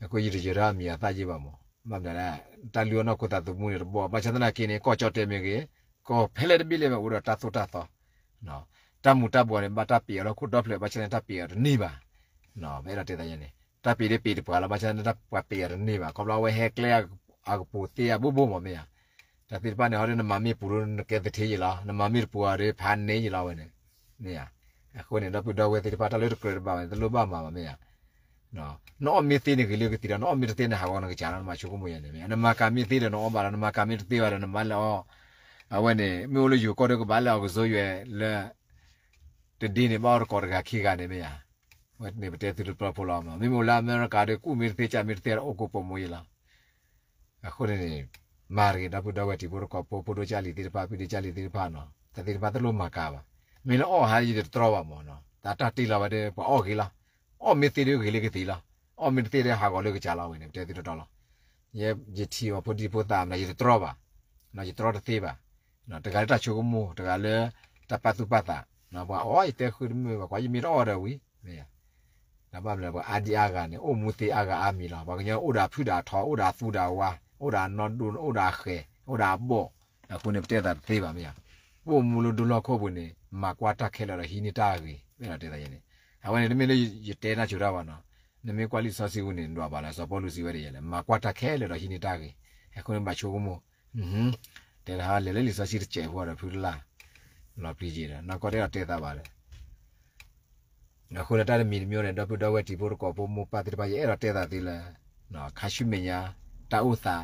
အဃိယတယၢၤထီၣ်အမံၤအသၣ်ယ့ၢ်ဘၣ်မး ဘၣ်မနုၤလဲၣ် တၢ်လုၢ်အီၣ်နီၢ်ခိသးသမူန့ၣ်တဘီ ဘၣ်ဆၣ်သနာ်က့န့ၣ် ကီၢ်ကၠီၣ်တဲာ်မ့ၢ်ဂ့ၤ ကီၢ်ဖဲလဲၣ်တဘ့ၣ်လဲၣ်မ့ၢ်အိၣ်ဒီးတၢ်သိၣ်တၢ်သီ တၢ်မူၤတၢ်ဘှီးန့ၣ် ဘၣ်တၢ်ပ့းအီၤလၢခိၣ်ဒီဖျၢၣ် ဘၣ်ဆၣ်န့ၣ်တၢ်ပ့းအီၤတန့ၢ်ဘၣ် ပအဲၣ်ဒိးတဲသးယဲန့ၣ် တၢ်ပ့းဒ်ပ့းတပှၤလီၤ ဘၣ်ဆၣ်န့ၣ်တၢ်ပှၤပ့းအီၤတန့ၢ်ဘၣ် ခီဖျိအဝဲဟဲကျဲအကပူၤသ့အဘိဘိမးမ့ၢ်ဧါ တၢ်သ့ၣ်တဖၣ်န့ၣ် ဟီဒီးနမၤမ့ၢ်ပူၤဒီးနကဲသထ့ယံာ်လီၤ နမၤမ့ၢ်တပူၤအီၤဒီးဖးန့ၢ်ယံာ်လီၤဝဲန့ၣ် မ့ၢ်ဧါ အဃိန့ၣ် ဒီပုၢ်ဒီဝဲၢ်သ့ၣ်တဖၣ် တၢ်လၢတကြၢးတဘၣ်ဝဲန့ၣ် တလိၣ်ဘၣ်မၤဘၣ်မ့ၢ်ဧါ နအီၣ်မ့ၢ်သ့န့ၣ်ဂ့ၤလၢကသံဒီး နအီၣ်မ့ၢ်တသ့န့ၣ် ဟးဂီၤနကစၢ်လီၤ နမၤဆိကမိၣ်ယဲန့ၣ် နမၤကၤမ့ၢ်သ့ဒီးနအီၣ်ဘၣ်လီၤ နမၤကၤမ့ၢ်တသ့ဘၣ်ဒီးနမၤလဲၤအီၣ် အဝဲန့ၣ် မ့ၢ်အိၣ်လၢယိၤကီၢ်ဒီးကဘၣ်လဲၤအီၣ်ကစိယွဲလၢ တဒ့န့ၣ် ဘၣ်အီၣ်တကိးတဂၤခံဂၤန့ၣ်မ့ၢ်ဧါ ဝဲန့ၣ်ပတဲသုတပျီဖိလီၤမး မ့မ့ၢ်အိၣ်လၢအမဲရကၤဒီး ကူၣ်မ့ၢ်တသ့ ကၢ်မ့ၢ်တသ့ဒီး အိၣ်ကိးပိာ်မူယံာ်လီၤ အဃိန့ၣ်န့ၣ် မၤတဂ့ၤ ဒီပုၢ်ဒီဝဲၢ်တံၤဖိတကီၢ်ဖိ ဖိဒိၣ်ကၢ်လံၤသ့ၣ်တဖၣ် ဖံဒိၣ်ကၢ်လံၤသ့ၣ်တဖၣ်နီၤ တၢ်သ့ၣ်တဖၣ်တလိၣ်မၤကၤဘၣ် မ့ၢ်လၢအီၣ်ဟးယတတြီဘၣ်မးနီၤ တၢ်တၢ်တ့လီၤဝဲဒီး ပှၤအီၣ်ဂ့ၤလီၤ အီၣ်မ့ၢ်သ့ဒီးဂ့ၤလၢကသံလီၤ အီၣ်မ့ၢ်တသ့ဒီးဟးဂီၤလၢကစၢ်လီၤဝဲန့ၣ် ပတဲသုတီတီလီၤ ယဲယထံၣ်အီၤဖိဒံဖိသၣ်မး ယတတြီဘၣ် ယတတြီတသ့ဘၣ် တဂၤလၢတၢ်ဆိကမိၣ် တဂၤလၢတၢ်ပာ်သူၣ်ပာ်သး ပှၤအီၣ်ယတဲဃုတမုာ်ဘၣ် ကွၢ်ယမ့ၢ်တအီၣ်ဒီးဝံၤ, မ့ၢ်ဧါ, နဘၣ်မနုၤလဲၣ် ပှၤအါဒံအါဂၤန့ၣ် အိၣ်မူသ့အါဂၤအါမံၤလီၤ. ပှၤကညီအိၣ်ဒီးအဖုဒီးအထီ အိၣ်ဒီးအသူဒီးအဝါ အိၣ်ဒီးအနီၢ်ဒိၣ် အိၣ်ဒီးအဃဲၤ အိၣ်ဒီးအဘီၣ်, အဃိန့ၣ် ပတဲသးတသ့ဘၣ်မ့ၢ်ဧါ. ပအိၣ်မူလၢဒိလီၢ်ခိၣ်ပူၤန့ၣ် မၤကွၢ်တၢ်ခဲလၢာ်ဒီးဟံးန့ၢ်တၢ်ဂ့ၤ မ့ၢ်ဒီးတဲသးယဲန့ၣ်, အဝဲန့ၣ် တမ့ၢ်လၢယတဲနၢ်စိၤတၢ်ဘၣ်နီၤ, နမ့ၢ်ကွၢ်လံာ်စီဆှံပူၤန့ၣ် ဒွးဘၣ်လၢစီၤပီလူးစံးဝဲဒ်လဲၣ် မၤကွၢ်တၢ်ခဲလၢာ်ဒီးဟံးန့ၢ်တၢ်ဂ့ၤ, အဃိန့ၣ်ဘၣ်ဆိကမိၣ် တဲတဟါလဲၤလၢလံာ်စီဆှံတစဲးဖိဒီးဖုတလၢ်, လီၤပျံၤက့ၤဒီး နီၢ်ကီၢ်တအဲၣ်ဒိးတဲသးဘၣ်ဒီး အဃိလၢတၢ်တမံၤတမံၤန့ၣ် ဒီပုၢ်ဒီဝဲၢ်တံၤဖိသကိးဖိမိၢ်ပၢ်သ့ၣ်တဖၣ် ယအဲၣ်ဒိးတဲသးသုလၢ ခါဆူမဲာ်ညါ တၢ်အိၣ်သး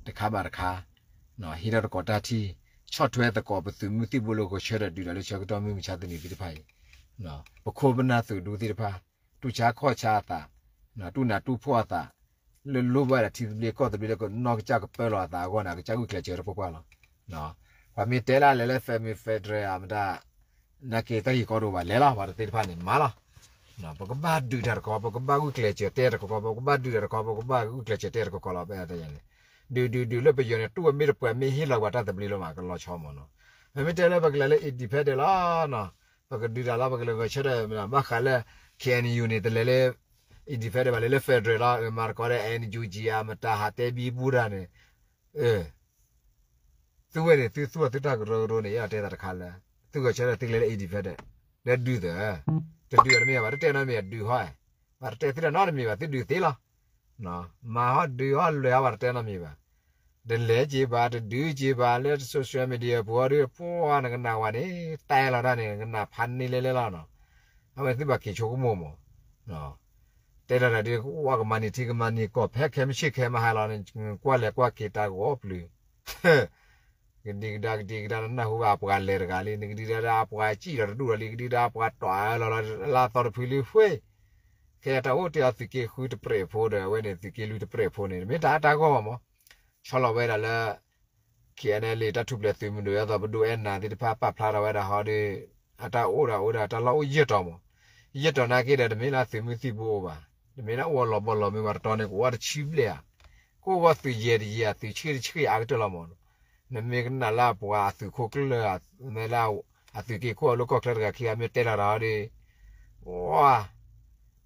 တခါဘၣ်တခါ ဟ့ၣ်ထီၣ်သကိးတၢ်ထံၣ် ဆီၣ်ထွဲသကိးပသုးမုၢ်သံၣ်ဘိလၢဂီၤဆၢထၢၣ်ဒုးဒီးလၢဆၢကတီၢ်မုၢ်မဆါတနံၤသ့ၣ်တဖၣ်အံၤ ပခိၣ်ပနၢ်သုးဒူသ့ၣ်တဖၣ် တူၢ်ဆါခီၣ်ဆါအသး တူၢ်နးတူၢ်ဖှီၣ်အသး လၢလိၣ်ဘၣ်ဒီးထံသဘျ့ကီၢ်သဘျ့လၢကနီၢ်ကစၢ်ကပၢလီၤအသးအဂီၢ်န့ၣ် အကစၢ်ဂုာ်ကျဲးစၢးတပှဲၤပှဲၤလီၤ. ပှၤမ့ၢ်တဲလၢလဲၤလၢ federal federal အမတၤ နာ်က့တၢ်ဂ့ၢ်ကီတအိၣ်ဘၣ်လဲၤလီၤ ပှၤတသ့ၣ်တဖၣ်န့ၣ် မၤလီၤ. ပကဘၣ်ဒုးတၢ်တခီ ပကဘၣ်ဂုာ်ကျဲးစၢးတဲတခီ ပကဘၣ်ဒုးတၢ်တခီ ပကဘၣ်ဂုာ်ကျဲးစၢးတဲတခီခီလီၤ ပတယၤန့ၣ် ဒုးဒုးဒုးလၢပယီၤန့ၣ် တူၢ်ဝဲမ့ၢ်တပှဲၤမ့ၢ်ဟ့ၣ်လီၤပှၤတၢ်သဘျ့လီၤမး ကလီၤဆီမးနီၤ. မ့မ့ၢ်တဲလၢပကလဲၤလၢ independent လီၤနီၤ ပကဒုးတၢ်လီၤ ပကလဲၤဂဲၤဆၢထၢၣ် ဘၣ်ဃးလၢ K N U န့ၣ် တလဲၤလၢ independent ဘၣ်လဲၤလၢ federal လီၤ မၤတကီးဒီး N U G အမတၤဟးတဲဘံဘူတၢ်န့ၣ် သုဝဲန့ၣ် သုသူၣ်အသုတၢ်ကရၢကရိန့ၣ် ယအဲၣ်ဒိးတဲသးတခါလၢ သုဂဲၤဆၢထၢၣ်သုကလဲၤလၢ independent ဒီးဒုးသၢ တဒုးအီၤတမ့ၢ်ဘၣ် တတဲနီတမံၤဘၣ် ဒုးဟီၣ် ဘၣ်တတဲသုတၢ်နီတမံၤဘၣ် သုဒုးသ့လီၤ. မၤဟီၣ်ဒုးဟီၣ်လွဲၤဟီၣ် ဘၣ်တတဲနီတမံၤဘၣ်. တလဲၤက့ၤဘၣ် တဒုးက့ၤဘၣ်လၢ social media ပူၤအီၤဒီး ပှၤနကနၣ်ဝဲန့ၣ် တဲလီၤတၢ်န့ၣ် နကနၣ်ဖးန့ၢ်လဲလဲလီၤနီၤ. အဝဲသုဘၣ်က့ၤဆိကမိၣ်မး တဲလီၤတၢ်ဒ် အိၣ်ကမၤန့ၢ်ထံကမၤန့ၢ်ကီၢ် ဖဲခဲမုၢ်ဆ့ၣ်ခဲမုၢ်ဟါလီၤန့ၣ် ကွၢ်လဲၤကွၢ်က့ၤတၢ်ဂီၤပျုၤ ကဒံကဒါကဒံကဒါ နနၢ်ဟူဘၣ်အပှၤလဲၤတဂၤလံ နကဒံကဒါအပှၤစံၣ်လီၤတဒူၣ်လီၤလံ ကဒံကဒါအပှၤတွးလီၤလီၤ လၢအသီတဖုလံ ဃ့ ခဲအံၤတၢ်အိၣ်တ့ၢ်အီၤသုးက့ဃုတပြဲးဖိဒီး အဝဲန့ၣ် သုးက့လွံၢ်တပြဲးဖိန့ၣ် မ့ၢ်တၢ်အါတၢ်ဂီၢ်မး ဆီလီၤဝဲဒၣ်လၢ K N L A တၢ်ထူၣ်ဖျဲးသုးမုၢ်ဒိၣ် ဒ်သိးပဒိၣ်အဲၣ်နၤသ့ၣ်တဖၣ် ပာ်ဖျါထီၣ်ဝဲဒၣ်ဟီဒီး အတၢ်အိၣ်ဒီးအိၣ်ဒီးတၢ်လီၢ်အိၣ်ယဲၢ်တီၤမး ယဲၢ်တီၤနာ်က့ဒီး တမ့ၢ်လၢသုးမုၢ်သံၣ်ဘိအိၣ်ဘၣ် တမ့ၢ်လၢအိၣ်လီၤဘီလီၤမ့ၢ်ဘၣ်တတီၤန့ၣ် ကအိၣ်ဝဲတဆံဘျဲၣ်ဧါ ကအိၣ်ဝဲသုးယဲၢ်တယဲၢ် သုးဆံတဆံအါကတၢၢ်လီၤမး နမ့ၢ်ကနၣ်လၢအပှၤအသုးခိၣ်ကျၢၢ် မ့ၢ်လၢအသုးက့ခိၣ်အလီၢ်ကီၢ်ချၢတဂၤခံဂၤမ့ၢ်တဲလီၤတၢ်ဟီဒီး ဝါ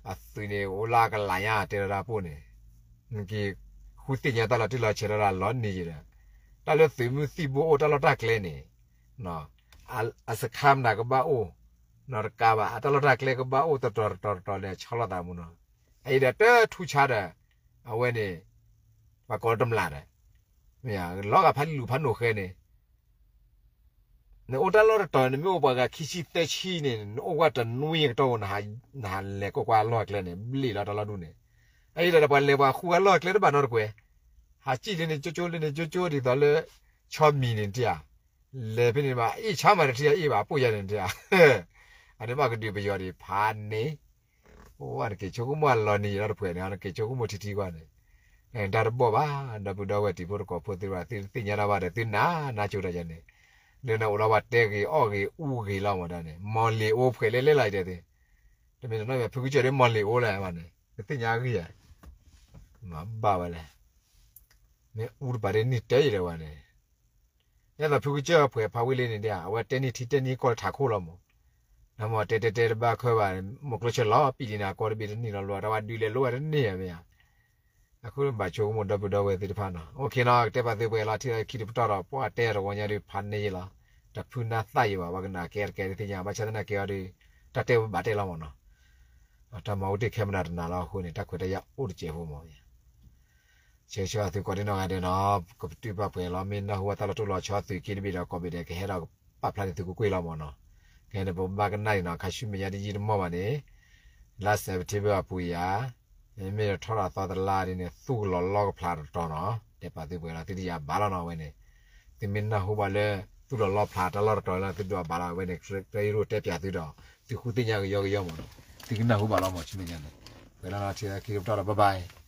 အသုးန့ၣ် အိၣ်လၢအကလးညါတဲလီၤတၢ်ပိၢ်န့ၣ် နက့ၤဃုသ့ၣ်ညါတၢ်လီၤတံၢ်လီၤဆဲးလၢလီၤနံၤယံၤဒီး တၢ်လၢသုးမုၢ်သံၣ်ဘိအိၣ်တၢ်လီၢ်တၢ်ကျဲန့ၣ် အစခါမနုၤကဘၣ်အိၣ် နီတကးဘၣ် အတၢ်လီၢ်တၢ်ကျဲကဘၣ်အိၣ်တတီၤတတီၤတတီၤန့ၣ် အဆီလီၤသးမူနီၤ အအံၤဒီးတထူဆါဒီး အဝဲန့ၣ် ပှၤကိးလၢတမျးဒီး လီၤဂာ်ဖးလူၤဖးနိၣ်ဃဲန့ၣ် နအိၣ်တၢ်လီၢ်တတီၤ နမ့ၢ်အိၣ်ပှၤဂၤခံဆံသၢဆံန့ၣ် နအိၣ်ဝဲတနွံကတီၢ် နဟးလဲၤကွၢ်ကွၢ်အလီၢ်အကျဲန့ၣ် ဘျ့ၣ်လီၤတၢ်လီၢ်ဒူၣ်န့ၣ် အအံၤဒီးပှၤလဲၤပှၤဃုအလီၢ်အကျဲတဘၣ်နီတကွဲး ဟးစံၣ်လၢန့ၣ်ကၠိကၠိလၢန့ၣ်ကၠိကၠိ ဒ်သိးလၢ ဆီမံၤန့ၣ်တဧါ လဲၤဖဲန့ၣ်ဘၣ် အ့ၣ်ဆါမးတထံၣ်အအ့ၣ်ဘၣ် အပိၢ်ယါန့ၣ်တဧါ အန့ၣ်ဘၣ်ကဒုးပယီၤဒံးဖးန့ၣ် အိၣ်နက့ၤဆိကမိၣ်အလီၤနံၤယံၤလီၤတပှဲၤန့ၣ် နက့ၤဆိကမိၣ်ထံထံကွၢ်န့ၣ် တၢ်တဘီၣ်ဘၣ် ဒီပုၢ်ဒီဝဲၢ်တံၤဖိသကိးဖိသ့ၣ်တဖၣ် သုတသ့ၣ်ညါတၢ်ဘၣ်ဒီး သုနၤနါကၠိတၢ်ယၤန့ၣ် လၢနအိၣ်ဒီးပှၤတဲဂ့ၤအီၣ်ဂ့ၤအူဂ့ၤလီၤမးတၢ်န့ၣ် မီၢ်လ့ၤအိၣ်ဖှဲးလဲၣ်လဲၣ်လီၤယတဲသ့ တမ့ၢ်တနီၣ်မ့ၢ်ဖုကစၢၢ်ဒ်မီၢ်လ့ၤအိၣ်လဲၣ်ဝဲန့ၣ် ကသ့ၣ်ညါအဂ့ၢ်ဧါ မၤဘၣ်ဝဲလဲၣ် မ့ၢ်အူတပၤဒ်န့ၣ်တဲယံၤဒီးဝဲန့ၣ် ဒ်သိးဖုကစၢၢ်ဖှဲးဖးဝံၤလံန့ၣ်ဒ် အဝဲတဲန့ၢ်ထံတဲန့ၢ်ကီၢ်လၢထးခိၣ်လီၤမး နမ့ၢ်တဲတဲတဲတဘၣ်ခၢၣ်ဘၣ် မ့ၢ်ကျိၣ်ဆၢလီၤပံာ်လံနၤကီၢ်တဘ့ၣ်တန့ၢ်လီၤဘျီ တၢ်ဝဲဒုးလဲၤလိာ်ဝဲတန့ၢ်ဧါမ့ၢ်ဧါ အဃိဘၣ်ဆိကမိၣ်ဒီပုၢ်ဒီဝဲၢ်သ့ၣ်တဖၣ်နီၤ အိၣ်ခ့နီၤ ကတဲပာ်သုပှဲၤလီၤ ထံၣ်လၢခံတပတီၢ်ဒီး ပှၤတဲတဂီၤညါဒုးဖးန့ၢ်ယံၤလီၤ တဖုနၢ်သၣ်ယံၤဘၣ် ပှၤကနၣ်ကဲတကဲဒုးသ့ၣ်ညါ ဘၣ်ဆၣ်သနာ်က့အီၤဒုး တၢ်တဲဝဲဘၣ်တဲလီၤမးနီၤ တၢ်မၤအိၣ်တ့ၢ်ခဲမနၤတနၤလီၤအဃိန့ၣ် တၢ်ခွဲးတၢ်ယာ်အိၣ်တစဲးဖိမး ဆၢဂ့ၤဆၢဝါသုကိးဒံနီၢ်ဂၤဒဲးနီၤ ကပတုာ်ပာ်ပှဲၤလီၤ မ့ၢ်နၢ်ဟူဝဲတၢ်လီၤတိၢ်လီၤဆီသုးက့တဘ့ၣ်ဒီး ကိးဘ့ၣ်ဒဲးကဟဲဒီးပာ်ဖျါန့ၢ်သုကွ့ၢ်ကွ့ၢ်လီၤမးနီၤ ကဲန့ၣ် ပဘၣ်ကနၣ်အံၤနီၤ ခါဆူမဲာ်ညါတယံာ်တမီၢ်ဘၣ်န့ၣ် လါ September အပူၤယၤ မ့မ့ၢ်ထီၣ်ဒီးသီတလါဒ်န့ၣ် သူၣ်ကလီၤလီၢ်ကဖျါတတီၤနီၤ တဲပာ်သုပှဲၤလီၤ သုတယၤဘၣ်လီၤနီၤ အဝဲန့ၣ် သုမ့ၢ်နၢ်ဟူဘၣ်လၢ သူၣ်လီၤလီၢ်ဖျါတၢ်လီၢ်တတီၤလၢ သုဒွးဘၣ်လီၤ အဝဲန့ၣ် တၢ်အံၤရိၣ်တဲပၠးသုဒီး သုဃုသ့ၣ်ညါကယီကယီမးနီၤ သုကနၢ်ဟူဘၣ်လီၤမး ဆူမဲာ်ညါန့ၣ် ပှဲၤလီၤနီၤ ထံၣ်ခံကပတီၢ်ဒီး bye bye